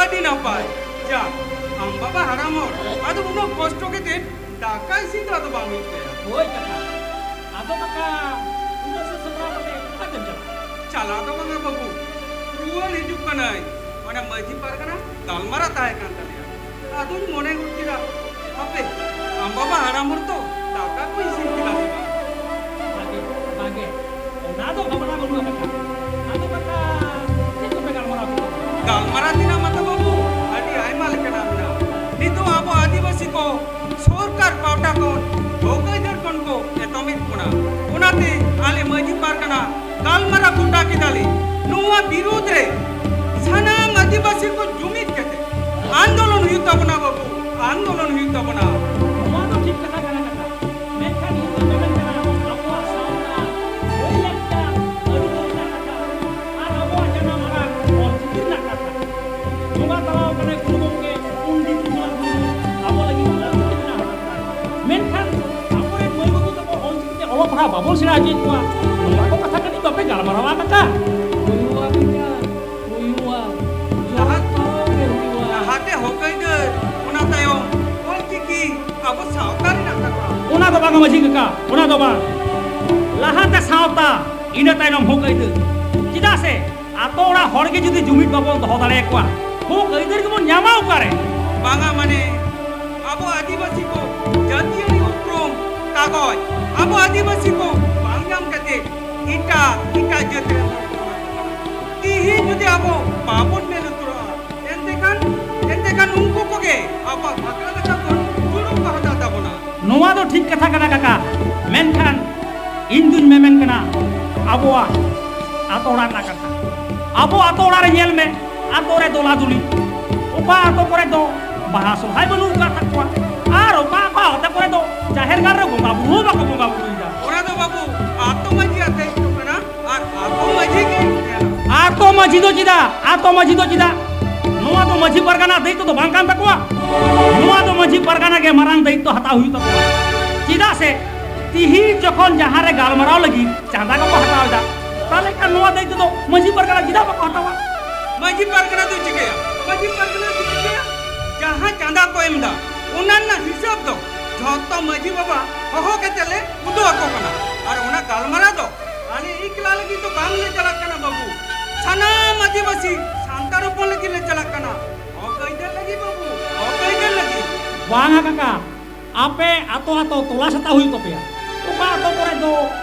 ᱟᱹᱰᱤ ᱱᱟᱯᱟᱭ᱾ ᱡᱟ, ᱟᱢ ᱵᱟᱵᱟ ᱦᱟᱲᱟᱢ ᱦᱚᱲ, ᱟᱫᱚ ᱩᱱᱟᱹᱜ ᱠᱚᱥᱴᱚ ᱠᱟᱛᱮ ᱫᱟᱠᱟ ᱤᱥᱤᱱ ᱫᱚ ᱟᱫᱚ ᱵᱟᱝ ᱦᱩᱭᱩᱜ ᱛᱟᱭᱟ᱾ ᱦᱳᱭ ᱠᱟᱠᱟ, ᱩᱱᱟᱹᱜ ᱥᱟᱹᱛ ᱥᱟᱯᱲᱟᱣ ᱠᱟᱛᱮ ᱚᱠᱟ ᱛᱮᱢ ᱪᱟᱞᱟᱜᱼᱟ? ᱪᱟᱞᱟᱣ ᱫᱚ ᱵᱟᱝᱟ ᱵᱟᱹᱵᱩ, ᱨᱩᱣᱟᱹᱲ ᱦᱤᱡᱩᱜ ᱠᱟᱹᱱᱟᱹᱧ᱾ ᱚᱱᱟ ᱢᱟᱹᱡᱷᱤ ᱯᱟᱨᱜᱟᱱᱟ ᱜᱟᱞᱢᱟᱨᱟᱣ ᱛᱟᱦᱮᱸ ᱠᱟᱱ ᱛᱟᱞᱮᱭᱟ, ᱟᱫᱚᱧ ᱢᱚᱱᱮ ᱜᱚᱫ ᱠᱮᱫᱟ, ᱦᱟᱯᱮ, ᱟᱢ ᱵᱟᱵᱟ ᱦᱟᱲᱟᱢ ᱦᱚᱲ ᱛᱚ ᱫᱟᱠᱟ ᱠᱚ ᱤᱥᱤᱱ ᱠᱮᱫᱟ ᱥᱮ ᱵᱟᱝ? ᱵᱷᱟᱜᱮ, ᱵᱷᱟᱜᱮ᱾ ᱚᱱᱟ ᱫᱚ ᱵᱷᱟᱵᱽᱱᱟ ᱵᱟᱹᱱᱩᱜ ᱟᱠᱟᱫᱟ᱾ ᱟᱫᱚ ᱠᱟᱠᱟ, ᱪᱮᱫ ᱠᱚᱯᱮ ᱜᱟᱞᱢᱟᱨᱟᱣ ᱠᱮᱫᱟ? ᱜᱟᱞᱢᱟᱨᱟᱣ ᱛᱮᱱᱟᱜ ᱢᱟᱛᱚ ᱵᱟᱹᱵᱩ ᱟᱹᱰᱤ ᱟᱭᱢᱟ ᱞᱮᱠᱟᱱᱟᱜ ᱢᱮᱱᱟᱜᱼᱟ᱾ ᱱᱤᱛᱚᱜ ᱟᱵᱚ ᱟᱹᱫᱤᱵᱟᱹᱥᱤ ᱠᱚ ᱥᱚᱨᱠᱟᱨ ᱯᱟᱦᱴᱟ ᱠᱷᱚᱱ ᱦᱚᱠ ᱟᱹᱭᱫᱟᱹᱨ ᱠᱷᱚᱱ ᱠᱚ ᱮᱛᱚᱢᱮᱫ ᱵᱚᱱᱟ᱾ ᱚᱱᱟᱛᱮ ᱟᱞᱮ ᱢᱟᱹᱡᱷᱤ ᱯᱟᱨᱜᱟᱱᱟ ᱜᱟᱞᱢᱟᱨᱟᱣ ᱜᱚᱴᱟ ᱠᱮᱫᱟᱞᱮ, ᱱᱚᱣᱟ ᱵᱤᱨᱩᱫᱽ ᱨᱮ ᱥᱟᱱᱟᱢ ᱟᱹᱫᱤᱵᱟᱹᱥᱤ ᱠᱚ ᱡᱩᱢᱤᱫ ᱠᱟᱛᱮ ᱟᱱᱫᱳᱞᱚᱱ ᱦᱩᱭᱩᱜ ᱛᱟᱵᱚᱱᱟ ᱵᱟᱹᱵᱩ, ᱟᱱᱫᱳᱞᱚᱱ ᱦᱩᱭᱩᱜ ᱛᱟᱵᱚᱱᱟ᱾ ᱱᱚᱣᱟ ᱫᱚ ᱴᱷᱤᱠ ᱠᱟᱛᱷᱟ ᱠᱟᱱᱟ ᱠᱟᱠᱟ, ᱢᱮᱱᱠᱷᱟᱱ ᱤᱧ ᱫᱚ ᱢᱮᱱ ᱠᱟᱱᱟ ᱟᱵᱚᱣᱟᱜ ᱥᱟᱶᱛᱟ, ᱞᱟᱹᱭ ᱞᱟᱠᱪᱟᱨ, ᱟᱹᱨᱤᱪᱟᱹᱞᱤ ᱨᱮᱱᱟᱜ ᱠᱟᱛᱷᱟ ᱟᱨ ᱟᱵᱚᱣᱟᱜ ᱡᱟᱱᱟᱢ ᱟᱲᱟᱝ ᱚᱞᱪᱤᱠᱤ ᱨᱮᱱᱟᱜ ᱠᱟᱛᱷᱟ᱾ ᱵᱚᱸᱜᱟ ᱛᱟᱞᱟᱣ ᱠᱟᱱᱟᱭ ᱜᱩᱨᱩ ᱜᱚᱢᱠᱮ ᱯᱚᱱᱰᱤᱛ ᱨᱚᱜᱷᱩᱱᱟᱛᱷ ᱢᱩᱨᱢᱩ ᱟᱵᱚ ᱞᱟᱹᱜᱤᱫ ᱚᱞᱪᱤᱠᱤ ᱵᱮᱱᱟᱣ ᱦᱚᱴᱚ ᱠᱟᱫᱟᱭ᱾ ᱢᱮᱱᱠᱷᱟᱱ ᱟᱵᱚᱨᱮᱱ ᱢᱟᱹᱭ ᱵᱟᱹᱵᱩ ᱛᱟᱠᱚ ᱚᱞᱪᱤᱠᱤ ᱛᱮ ᱚᱞᱚᱜ ᱯᱟᱲᱦᱟᱣ ᱵᱟᱵᱚᱱ ᱥᱮᱬᱟ ᱦᱚᱪᱚᱭᱮᱫ ᱠᱚᱣᱟ, ᱱᱚᱣᱟ ᱠᱚ ᱠᱟᱛᱷᱟ ᱠᱟᱹᱴᱤᱡ ᱵᱟᱯᱮ ᱜᱟᱞᱢᱟᱨᱟᱣᱟ ᱠᱟᱠᱟ? ᱦᱩᱭᱩᱜᱼᱟ ᱠᱟᱠᱟ, ᱦᱩᱭᱩᱜᱼᱟ᱾ ᱞᱟᱦᱟ-, ᱡᱚᱛᱚ ᱜᱮ ᱦᱩᱭᱩᱜᱼᱟ᱾ ᱞᱟᱦᱟᱛᱮ ᱦᱚᱠ ᱟᱹᱭᱫᱟᱹᱨ, ᱚᱱᱟ ᱛᱟᱭᱚᱢ ᱚᱞᱪᱤᱠᱤ ᱟᱵᱚ ᱥᱟᱶᱛᱟ ᱨᱮᱱᱟᱜ ᱠᱟᱛᱷᱟ᱾ ᱚᱱᱟ ᱫᱚ ᱵᱟᱝᱟ ᱢᱟᱹᱡᱷᱤ ᱠᱟᱠᱟ, ᱚᱱᱟ ᱫᱚ ᱵᱟᱝ᱾ ᱞᱟᱦᱟᱛᱮ ᱥᱟᱶᱛᱟ, ᱤᱱᱟᱹ ᱛᱟᱭᱱᱚᱢ ᱦᱚᱠ ᱟᱹᱭᱫᱟᱹᱨ᱾ ᱪᱮᱫᱟᱜ ᱥᱮ ᱟᱛᱳ ᱚᱲᱟᱜ ᱦᱚᱲ ᱜᱮ ᱡᱩᱫᱤ ᱡᱩᱢᱤᱫ ᱵᱟᱵᱚᱱ ᱫᱚᱦᱚ ᱫᱟᱲᱮᱭᱟᱠᱚᱣᱟ, ᱦᱚᱠ ᱟᱹᱭᱫᱟᱹᱨ ᱜᱮᱵᱚᱱ ᱧᱟᱢᱟ ᱚᱠᱟᱨᱮ? ᱵᱟᱝᱟ, ᱢᱟᱱᱮ ᱟᱵᱚ ᱟᱹᱫᱤᱵᱟᱹᱥᱤ ᱠᱚ ᱡᱟᱹᱛᱤᱭᱟᱹᱨᱤ ᱩᱯᱨᱩᱢ ᱠᱟᱜᱚᱡᱽ ᱟᱵᱚ ᱟᱹᱫᱤᱵᱟᱹᱥᱤ ᱠᱚ ᱵᱟᱝ ᱧᱟᱢ ᱠᱟᱛᱮ ᱮᱴᱟᱜ, ᱮᱴᱟᱜ ᱡᱟᱹᱛ ᱨᱮᱱ ᱦᱚᱲ ᱠᱚ ᱮᱢᱟ ᱠᱚ ᱠᱟᱱᱟ᱾ ᱛᱤᱦᱤᱧ ᱡᱩᱫᱤ ᱟᱵᱚ ᱵᱟᱵᱚᱱ ᱢᱮᱱ ᱩᱛᱟᱹᱨᱚᱜᱼᱟ, ᱮᱱᱛᱮᱠᱷᱟᱱ, ᱮᱱᱛᱮᱠᱷᱟᱱ ᱩᱱᱠᱩ ᱠᱚᱜᱮ ᱟᱵᱚᱣᱟᱜ ᱵᱷᱟᱜᱽᱲᱟ ᱞᱮᱠᱟ ᱠᱚ ᱫᱩᱲᱩᱵ ᱠᱚ ᱦᱟᱛᱟᱣ ᱛᱟᱵᱚᱱᱟ᱾ ᱱᱚᱣᱟ ᱫᱚ ᱴᱷᱤᱠ ᱠᱟᱛᱷᱟ ᱠᱟᱱᱟ ᱠᱟᱠᱟ, ᱢᱮᱱᱠᱷᱟᱱ ᱤᱧ ᱫᱩᱧ ᱢᱮᱢᱮᱱ ᱠᱟᱱᱟ ᱟᱵᱚᱣᱟᱜ ᱟᱛᱳ ᱚᱲᱟᱜ ᱨᱮᱱᱟᱜ ᱠᱟᱛᱷᱟ᱾ ᱟᱵᱚ ᱟᱛᱳ ᱚᱲᱟᱜ ᱨᱮ ᱧᱮᱞ ᱢᱮ, ᱟᱛᱳ ᱨᱮ ᱫᱚᱞᱟ ᱫᱩᱞᱤ, ᱚᱠᱟ ᱟᱛᱳ ᱠᱚᱨᱮ ᱫᱚ ᱵᱟᱦᱟ ᱥᱚᱨᱦᱟᱭ ᱵᱟᱹᱱᱩᱜ ᱟᱠᱟᱫ ᱛᱟᱠᱚᱣᱟ, ᱟᱨ ᱚᱠᱟ ᱚᱠᱟ ᱟᱛᱳ ᱠᱚᱨᱮ ᱫᱚ ᱡᱟᱦᱮᱨ ᱜᱟᱲ ᱨᱮ ᱵᱚᱸᱜᱟ ᱵᱩᱨᱩ ᱦᱚᱸ ᱵᱟᱠᱚ ᱵᱚᱸᱜᱟ ᱵᱩᱨᱩᱭᱮᱫᱟ᱾ ᱚᱱᱟ ᱫᱚ ᱵᱟᱹᱵᱩ ᱟᱛᱳ ᱢᱟᱹᱡᱷᱤᱭᱟᱜ ᱫᱟᱭᱤᱛᱛᱚ ᱠᱟᱱᱟ, ᱟᱨ ᱟᱛᱳ ᱢᱟᱹᱡᱷᱤ ᱜᱮ ᱧᱮᱞ ᱢᱟᱹᱡᱷᱤ ᱫᱚ ᱪᱮᱫᱟᱜ? ᱟᱛᱳ ᱢᱟᱹᱡᱷᱤ ᱫᱚ ᱪᱮᱫᱟᱜ? ᱱᱚᱣᱟ ᱫᱚ ᱢᱟᱹᱡᱷᱤ ᱯᱟᱨᱜᱟᱱᱟ ᱫᱟᱭᱤᱛᱛᱚ ᱫᱚ ᱵᱟᱝ ᱠᱟᱱ ᱛᱟᱠᱚᱣᱟ? ᱱᱚᱣᱟ ᱫᱚ ᱢᱟᱹᱡᱷᱤ ᱯᱟᱨᱜᱟᱱᱟ ᱜᱮ ᱢᱟᱨᱟᱝ ᱫᱟᱭᱤᱛᱛᱚ ᱦᱟᱛᱟᱣ ᱦᱩᱭᱩᱜ ᱛᱟᱠᱚᱣᱟ᱾ ᱪᱮᱫᱟᱜ ᱥᱮ ᱛᱤᱦᱤᱧ ᱡᱚᱠᱷᱚᱱ ᱡᱟᱦᱟᱸ ᱨᱮ ᱜᱟᱞᱢᱟᱨᱟᱣ ᱞᱟᱹᱜᱤᱫ ᱪᱟᱸᱫᱟ ᱠᱚᱠᱚ ᱦᱟᱛᱟᱣ ᱮᱫᱟ, ᱛᱟᱦᱞᱮ ᱠᱷᱟᱱ ᱱᱚᱣᱟ ᱫᱟᱭᱤᱛᱛᱚ ᱫᱚ ᱢᱟᱹᱡᱷᱤ ᱯᱟᱨᱜᱟᱱᱟ ᱪᱮᱫᱟᱜ ᱵᱟᱠᱚ ᱦᱟᱛᱟᱣᱟ? ᱢᱟᱹᱡᱷᱤ ᱯᱟᱨᱜᱟᱱᱟ ᱫᱚ ᱪᱤᱠᱟᱹᱭᱟ? ᱢᱟᱹᱡᱷᱤ ᱯᱟᱨᱜᱟᱱᱟ ᱫᱚ ᱪᱤᱠᱟᱹᱭᱟ? ᱡᱟᱦᱟᱸ ᱪᱟᱸᱫᱟ ᱠᱚ ᱮᱢ ᱮᱫᱟ, ᱚᱱᱟ ᱨᱮᱱᱟᱜ ᱦᱤᱥᱟᱹᱵ ᱫᱚ ᱡᱷᱚᱛᱚ ᱢᱟᱹᱡᱷᱤ ᱵᱟᱵᱟ ᱦᱚᱦᱚ ᱠᱟᱛᱮ ᱞᱮ ᱩᱫᱩᱜ ᱟᱠᱚ ᱠᱟᱱᱟ᱾ ᱟᱨ ᱚᱱᱟ ᱜᱟᱞᱢᱟᱨᱟᱣ ᱫᱚ ᱟᱞᱮ ᱮᱠᱞᱟ ᱞᱟᱹᱜᱤᱫ ᱫᱚ ᱵᱟᱝ ᱞᱮ ᱪᱟᱞᱟᱜ ᱠᱟᱱᱟ ᱵᱟᱹᱵᱩ, ᱥᱟᱱᱟᱢ ᱟᱹᱫᱤᱵᱟᱹᱥᱤ ᱥᱟᱱᱛᱟᱲ ᱦᱚᱯᱚᱱ ᱞᱟᱹᱜᱤᱫ ᱞᱮ ᱪᱟᱞᱟᱜ ᱠᱟᱱᱟ᱾ ᱦᱚᱠ ᱟᱹᱭᱫᱟᱹᱨ ᱞᱟᱹᱜᱤᱫ ᱵᱟᱹᱵᱩ, ᱦᱚᱠ ᱟᱹᱭᱫᱟᱹᱨ ᱞᱟᱹᱜᱤᱫ᱾ ᱵᱟᱝᱟ ᱠᱟᱠᱟ, ᱟᱯᱮ ᱟᱛᱳ ᱟᱛᱳ ᱛᱚᱞᱟᱥ ᱦᱟᱛᱟᱣ ᱦᱩᱭᱩᱜ ᱛᱟᱯᱮᱭᱟ᱾ ᱚᱠᱟ ᱟᱛᱳ ᱠᱚᱨᱮ ᱫᱚ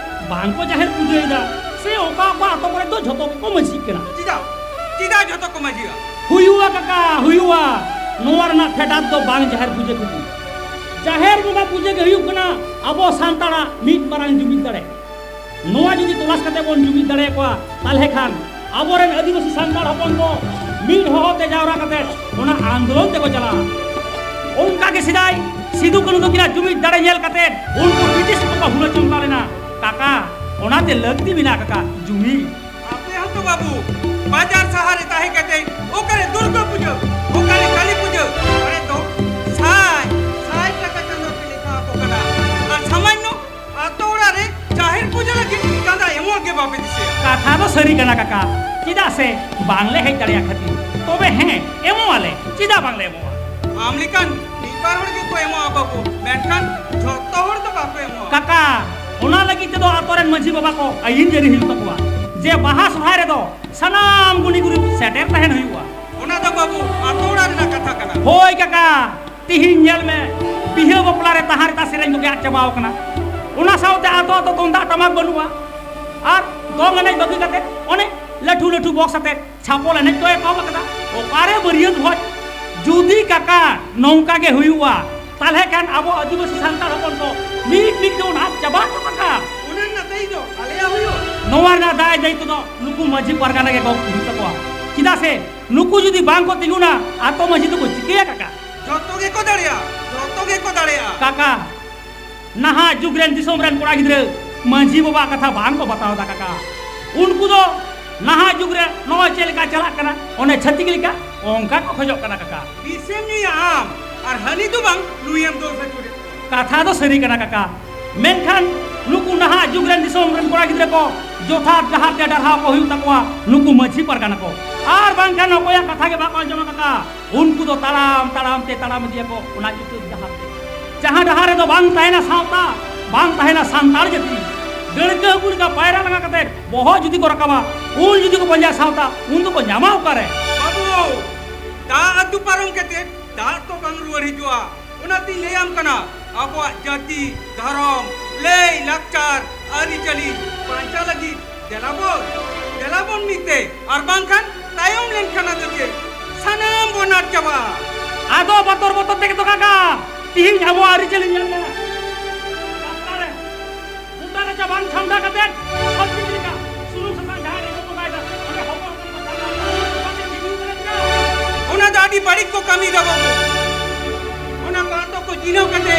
ᱵᱟᱝ ᱠᱚ ᱡᱟᱦᱮᱨ ᱯᱩᱡᱟᱹᱭᱮᱫᱟ, ᱥᱮ ᱚᱠᱟ ᱚᱠᱟ ᱟᱛᱳ ᱠᱚᱨᱮ ᱫᱚ ᱡᱷᱚᱛᱚ ᱜᱮᱠᱚ ᱢᱟᱹᱡᱷᱤᱜ ᱠᱟᱱᱟ᱾ ᱪᱮᱫᱟᱜ? ᱪᱮᱫᱟᱜ ᱡᱷᱚᱛᱚ ᱠᱚ ᱢᱟᱹᱡᱷᱤᱜᱼᱟ? ᱦᱩᱭᱩᱜᱼᱟ ᱠᱟᱠᱟ, ᱦᱩᱭᱩᱜᱼᱟ᱾ ᱱᱚᱣᱟ ᱨᱮᱱᱟᱜ ᱯᱷᱮᱰᱟᱛ ᱫᱚ ᱵᱟᱝ ᱡᱟᱦᱮᱨ ᱯᱩᱡᱟᱹ ᱠᱷᱟᱹᱛᱤᱨ᱾ ᱡᱟᱦᱮᱨ ᱵᱚᱸᱜᱟ ᱯᱩᱡᱟᱹ ᱜᱮ ᱦᱩᱭᱩᱜ ᱠᱟᱱᱟ ᱟᱵᱚ ᱥᱟᱱᱛᱟᱲᱟᱜ ᱢᱤᱫ ᱢᱟᱨᱟᱝ ᱡᱩᱢᱤᱫ ᱫᱟᱲᱮ᱾ ᱱᱚᱣᱟ ᱡᱩᱫᱤ ᱛᱚᱞᱟᱥ ᱠᱟᱛᱮ ᱵᱚᱱ ᱡᱩᱢᱤᱫ ᱫᱟᱲᱮᱭᱟᱠᱚᱣᱟ, ᱛᱟᱦᱞᱮ ᱠᱷᱟᱱ ᱟᱵᱚᱨᱮᱱ ᱟᱹᱫᱤᱵᱟᱹᱥᱤ ᱥᱟᱱᱛᱟᱲ ᱦᱚᱯᱚᱱ ᱠᱚ ᱢᱤᱫ ᱦᱚᱦᱚ ᱛᱮ ᱡᱟᱣᱨᱟ ᱠᱟᱛᱮ ᱚᱱᱟ ᱟᱱᱫᱳᱞᱚᱱ ᱛᱮᱠᱚ ᱪᱟᱞᱟᱜᱼᱟ᱾ ᱚᱱᱠᱟ ᱜᱮ ᱥᱮᱫᱟᱭ ᱥᱤᱫᱩ ᱠᱟᱹᱱᱦᱩ ᱛᱟᱹᱠᱤᱱᱟᱜ ᱡᱩᱢᱤᱫ ᱫᱟᱲᱮ ᱧᱮᱞ ᱠᱟᱛᱮ ᱩᱱᱠᱩ ᱵᱨᱤᱴᱤᱥ ᱠᱚᱠᱚ ᱦᱩᱞᱟᱹ ᱪᱚᱢᱫᱟ ᱞᱮᱱᱟ᱾ ᱠᱟᱠᱟ, ᱚᱱᱟᱛᱮ ᱞᱟᱹᱠᱛᱤ ᱢᱮᱱᱟᱜ ᱠᱟᱠᱟ ᱡᱩᱢᱤᱫ᱾ ᱟᱯᱮ ᱦᱚᱸᱛᱚ ᱵᱟᱹᱵᱩ, ᱵᱟᱡᱟᱨ ᱥᱟᱦᱟᱨ ᱨᱮ ᱛᱟᱦᱮᱸ ᱠᱟᱛᱮ ᱚᱠᱟᱨᱮ ᱫᱩᱨᱜᱟᱹ ᱯᱩᱡᱟᱹ, ᱚᱠᱟᱨᱮ ᱠᱟᱹᱞᱤ ᱯᱩᱡᱟᱹ, ᱚᱸᱰᱮ ᱫᱚ ᱥᱟᱭ ᱥᱟᱭ ᱴᱟᱠᱟ ᱪᱟᱸᱫᱟ ᱯᱮ ᱞᱮᱠᱷᱟ ᱟᱠᱚ ᱠᱟᱱᱟ᱾ ᱟᱨ ᱥᱟᱢᱟᱱᱱᱚ ᱟᱛᱳ ᱚᱲᱟᱜ ᱨᱮ ᱡᱟᱦᱮᱨ ᱯᱩᱡᱟᱹ ᱞᱟᱹᱜᱤᱫ ᱪᱟᱸᱫᱟ ᱮᱢᱚᱜ ᱜᱮ ᱵᱟᱯᱮ ᱫᱤᱥᱟᱹᱭᱟ᱾ ᱠᱟᱛᱷᱟ ᱫᱚ ᱥᱟᱹᱨᱤ ᱠᱟᱱᱟ ᱠᱟᱠᱟ, ᱪᱮᱫᱟᱜ ᱥᱮ ᱵᱟᱝᱞᱮ ᱦᱮᱡ ᱫᱟᱲᱮᱭᱟᱜ ᱠᱷᱟᱹᱛᱤᱨ᱾ ᱛᱚᱵᱮ ᱦᱮᱸ, ᱮᱢᱚᱜ ᱟᱞᱮ, ᱪᱮᱫᱟᱜ ᱵᱟᱝᱞᱮ ᱮᱢᱚᱜᱼᱟ? ᱟᱢ ᱞᱮᱠᱟᱱ ᱢᱤᱫ ᱵᱟᱨ ᱦᱚᱲ ᱜᱮᱠᱚ ᱮᱢᱚᱜᱼᱟ ᱵᱟᱹᱵᱩ, ᱢᱮᱱᱠᱷᱟᱱ ᱡᱷᱚᱛᱚ ᱦᱚᱲ ᱫᱚ ᱵᱟᱠᱚ ᱮᱢᱚᱜᱼᱟ᱾ ᱠᱟᱠᱟ, ᱚᱱᱟ ᱞᱟᱹᱜᱤᱫ ᱛᱮᱫᱚ ᱟᱛᱳ ᱨᱮᱱ ᱢᱟᱹᱡᱷᱤ ᱵᱟᱵᱟ ᱠᱚ ᱟᱹᱭᱤᱱ ᱡᱟᱹᱨᱤ ᱦᱩᱭᱩᱜ ᱛᱟᱠᱚᱣᱟ ᱡᱮ ᱵᱟᱦᱟ ᱥᱚᱨᱦᱟᱭ ᱨᱮᱫᱚ ᱥᱟᱱᱟᱢ ᱜᱩᱱᱤ ᱜᱩᱨᱤᱵ ᱥᱮᱴᱮᱨ ᱛᱟᱦᱮᱱ ᱦᱩᱭᱩᱜᱼᱟ᱾ ᱚᱱᱟ ᱫᱚ ᱵᱟᱹᱵᱩ ᱟᱛᱳ ᱚᱲᱟᱜ ᱨᱮᱱᱟᱜ ᱠᱟᱛᱷᱟ ᱠᱟᱱᱟ᱾ ᱦᱳᱭ ᱠᱟᱠᱟ, ᱛᱤᱦᱤᱧ ᱧᱮᱞ ᱢᱮ, ᱵᱤᱦᱟᱹ ᱵᱟᱯᱞᱟ ᱨᱮ ᱛᱟᱦᱟᱸ ᱨᱮᱛᱟ ᱥᱮᱨᱮᱧ ᱠᱚᱜᱮ ᱟᱫ ᱪᱟᱵᱟᱣ ᱠᱟᱱᱟ᱾ ᱚᱱᱟ ᱥᱟᱶᱛᱮ ᱟᱛᱳ ᱟᱛᱳ ᱛᱩᱢᱫᱟᱜ ᱴᱟᱢᱟᱠ ᱵᱟᱹᱱᱩᱜᱼᱟ᱾ ᱟᱨ ᱫᱚᱝ ᱮᱱᱮᱡ ᱵᱟᱹᱜᱤ ᱠᱟᱛᱮ ᱚᱱᱮ ᱞᱟᱹᱴᱷᱩ ᱞᱟᱹᱴᱷᱩ ᱵᱚᱠᱥ ᱟᱛᱮ ᱪᱷᱟᱯᱚᱞ ᱮᱱᱮᱡ ᱠᱚ ᱮᱛᱚᱦᱚᱵ ᱟᱠᱟᱫᱟ᱾ ᱚᱠᱟᱨᱮ ᱵᱟᱹᱨᱭᱟᱹᱛ ᱵᱷᱚᱡᱽ? ᱡᱩᱫᱤ ᱠᱟᱠᱟ ᱱᱚᱝᱠᱟ ᱜᱮ ᱦᱩᱭᱩᱜᱼᱟ, ᱛᱟᱦᱞᱮ ᱠᱷᱟᱱ ᱟᱵᱚ ᱟᱹᱫᱤᱵᱟᱹᱥᱤ ᱥᱟᱱᱛᱟᱲ ᱦᱚᱯᱚᱱ ᱠᱚ ᱢᱤᱫ ᱢᱤᱫ ᱛᱮᱵᱚᱱ ᱟᱫ ᱪᱟᱵᱟᱜ ᱫᱚ ᱠᱟᱠᱟ᱾ ᱚᱱᱟ ᱨᱮᱱᱟᱜ ᱫᱟᱭ ᱫᱚ ᱟᱞᱮᱭᱟᱜ ᱦᱩᱭᱩᱜᱼᱟ᱾ ᱱᱚᱣᱟ ᱨᱮᱱᱟᱜ ᱫᱟᱭ ᱫᱟᱭᱤᱛᱛᱚ ᱫᱚ ᱱᱩᱠᱩ ᱢᱟᱹᱡᱷᱤ ᱯᱟᱨᱜᱟᱱᱟ ᱜᱮ ᱜᱚᱜ ᱦᱩᱭᱩᱜ ᱛᱟᱠᱚᱣᱟ᱾ ᱪᱮᱫᱟᱜ ᱥᱮ ᱱᱩᱠᱩ ᱡᱩᱫᱤ ᱵᱟᱝ ᱠᱚ ᱛᱤᱸᱜᱩᱱᱟ, ᱟᱛᱳ ᱢᱟᱹᱡᱷᱤ ᱫᱚᱠᱚ ᱪᱤᱠᱟᱹᱭᱟ ᱠᱟᱠᱟ? ᱡᱚᱛᱚ ᱜᱮᱠᱚ ᱫᱟᱲᱮᱭᱟᱜᱼᱟ, ᱡᱚᱛᱚ ᱜᱮᱠᱚ ᱫᱟᱲᱮᱭᱟᱜᱼᱟ᱾ ᱠᱟᱠᱟ, ᱱᱟᱦᱟᱜ ᱡᱩᱜᱽ ᱨᱮᱱ ᱫᱤᱥᱚᱢ ᱨᱮᱱ ᱠᱚᱲᱟ ᱜᱤᱫᱽᱨᱟᱹ ᱢᱟᱹᱡᱷᱤ ᱵᱟᱵᱟᱣᱟᱜ ᱠᱟᱛᱷᱟ ᱵᱟᱝ ᱠᱚ ᱵᱟᱛᱟᱣ ᱮᱫᱟ ᱠᱟᱠᱟ᱾ ᱩᱱᱠᱩ ᱫᱚ ᱱᱟᱦᱟᱜ ᱡᱩᱜᱽ ᱨᱮ ᱱᱚᱜᱼᱚᱭ ᱪᱮᱫ ᱞᱮᱠᱟ ᱪᱟᱞᱟᱜ ᱠᱟᱱᱟ, ᱚᱱᱮ ᱪᱷᱟᱹᱛᱤᱠ ᱞᱮᱠᱟ ᱚᱱᱠᱟ ᱠᱚ ᱠᱷᱚᱡᱚᱜ ᱠᱟᱱᱟ ᱠᱟᱠᱟ᱾ ᱵᱤᱥᱮᱢ ᱧᱩᱭᱟ ᱟᱢ, ᱟᱨ ᱦᱟᱹᱱᱤ ᱫᱚ ᱵᱟᱝ, ᱱᱩᱭᱮᱢ ᱫᱳᱥ ᱦᱚᱪᱚᱭᱮᱫ ᱠᱚᱣᱟ᱾ ᱠᱟᱛᱷᱟ ᱫᱚ ᱥᱟᱹᱨᱤ ᱠᱟᱱᱟ ᱠᱟᱠᱟ, ᱢᱮᱱᱠᱷᱟᱱ ᱱᱩᱠᱩ ᱱᱟᱦᱟᱜ ᱡᱩᱜᱽ ᱨᱮᱱ ᱫᱤᱥᱚᱢ ᱨᱮᱱ ᱠᱚᱲᱟ ᱜᱤᱫᱽᱨᱟᱹ ᱠᱚ ᱡᱚᱛᱷᱟᱛ ᱰᱟᱦᱟᱨ ᱛᱮ ᱰᱟᱨᱦᱟᱣ ᱠᱚ ᱦᱩᱭᱩᱜ ᱛᱟᱠᱚᱣᱟ ᱱᱩᱠᱩ ᱢᱟᱹᱡᱷᱤ ᱯᱟᱨᱜᱟᱱᱟ ᱠᱚ, ᱟᱨ ᱵᱟᱝᱠᱷᱟᱱ ᱚᱠᱚᱭᱟᱜ ᱠᱟᱛᱷᱟ ᱜᱮ ᱵᱟᱠᱚ ᱟᱸᱡᱚᱢᱟ ᱠᱟᱠᱟ᱾ ᱩᱱᱠᱩ ᱫᱚ ᱛᱟᱲᱟᱢ ᱛᱟᱲᱟᱢ ᱛᱮ ᱛᱟᱲᱟᱢ ᱤᱫᱤᱭᱟᱠᱚ ᱚᱱᱟ ᱧᱩᱛᱟᱹᱛ ᱰᱟᱦᱟᱨ ᱛᱮ, ᱡᱟᱦᱟᱸ ᱰᱟᱦᱟᱨ ᱨᱮᱫᱚ ᱵᱟᱝ ᱛᱟᱦᱮᱱᱟ ᱥᱟᱶᱛᱟ, ᱵᱟᱝ ᱛᱟᱦᱮᱱᱟ ᱥᱟᱱᱛᱟᱲ ᱡᱟᱹᱛᱤ᱾ ᱰᱟᱹᱲᱠᱟᱹ ᱦᱟᱹᱠᱩ ᱞᱮᱠᱟ ᱯᱟᱭᱨᱟ ᱞᱟᱸᱜᱟ ᱠᱟᱛᱮ ᱵᱚᱦᱚᱜ ᱡᱩᱫᱤ ᱠᱚ ᱨᱟᱠᱟᱵᱟ, ᱩᱱ ᱡᱩᱫᱤ ᱠᱚ ᱯᱟᱸᱡᱟ ᱥᱟᱶᱛᱟ, ᱩᱱ ᱫᱚᱠᱚ ᱧᱟᱢᱟ ᱚᱠᱟᱨᱮ? ᱵᱟᱹᱵᱩ, ᱫᱟᱜ ᱟᱹᱛᱩ ᱯᱟᱨᱚᱢ ᱠᱟᱛᱮ ᱫᱟᱜ ᱛᱚ ᱵᱟᱝ ᱨᱩᱣᱟᱹᱲ ᱦᱤᱡᱩᱜᱼᱟ᱾ ᱚᱱᱟᱛᱤᱧ ᱞᱟᱹᱭᱟᱢ ᱠᱟᱱᱟ, ᱟᱵᱚᱣᱟᱜ ᱡᱟᱹᱛᱤ, ᱫᱷᱚᱨᱚᱢ, ᱞᱟᱹᱭ, ᱞᱟᱠᱪᱟᱨ, ᱟᱹᱨᱤᱪᱟᱹᱞᱤ ᱵᱟᱧᱪᱟᱣ ᱞᱟᱹᱜᱤᱫ ᱫᱮᱞᱟᱵᱚᱱ, ᱫᱮᱞᱟᱵᱚᱱ ᱢᱤᱫ ᱛᱮ, ᱟᱨ ᱵᱟᱝᱠᱷᱟᱱ ᱛᱟᱭᱚᱢ ᱞᱮᱱᱠᱷᱟᱱ ᱟᱫᱚ ᱪᱮᱫ? ᱥᱟᱱᱟᱢ ᱵᱚᱱ ᱟᱫ ᱪᱟᱵᱟᱜᱼᱟ᱾ ᱟᱫᱚ ᱵᱚᱛᱚᱨ ᱵᱚᱛᱚᱨ ᱛᱮᱜᱮ ᱛᱚ ᱠᱟᱠᱟ, ᱛᱤᱦᱤᱧ ᱟᱵᱚᱣᱟᱜ ᱟᱹᱨᱤᱪᱟᱹᱞᱤ ᱧᱮᱞ ᱢᱮ᱾ ᱨᱟᱥᱛᱟ ᱨᱮ ᱵᱩᱴᱟᱹ ᱨᱟᱪᱟ ᱵᱟᱝ ᱪᱷᱟᱢᱰᱟ ᱠᱟᱛᱮ ᱪᱷᱟᱹᱛᱤᱠ ᱞᱮᱠᱟ ᱥᱩᱱᱩᱢ ᱥᱟᱥᱟᱝ ᱡᱟᱦᱟᱸᱭ ᱨᱮ ᱵᱚᱸᱜᱟᱭᱮᱫᱟ, ᱚᱸᱰᱮ ᱦᱚᱯᱚᱱ ᱦᱚᱯᱚᱱ ᱠᱚ ᱥᱟᱱᱛᱟᱲ ᱠᱚ ᱵᱤᱡᱽᱞᱤ ᱠᱟᱱᱟ᱾ ᱚᱱᱟ ᱫᱚ ᱟᱹᱰᱤ ᱵᱟᱹᱲᱤᱡ ᱠᱚ ᱠᱟᱹᱢᱤᱭᱮᱫᱟ ᱵᱟᱹᱵᱩ᱾ ᱚᱱᱟ ᱠᱚ ᱟᱛᱚ ᱠᱚ ᱪᱤᱱᱦᱟᱹᱣ ᱠᱟᱛᱮ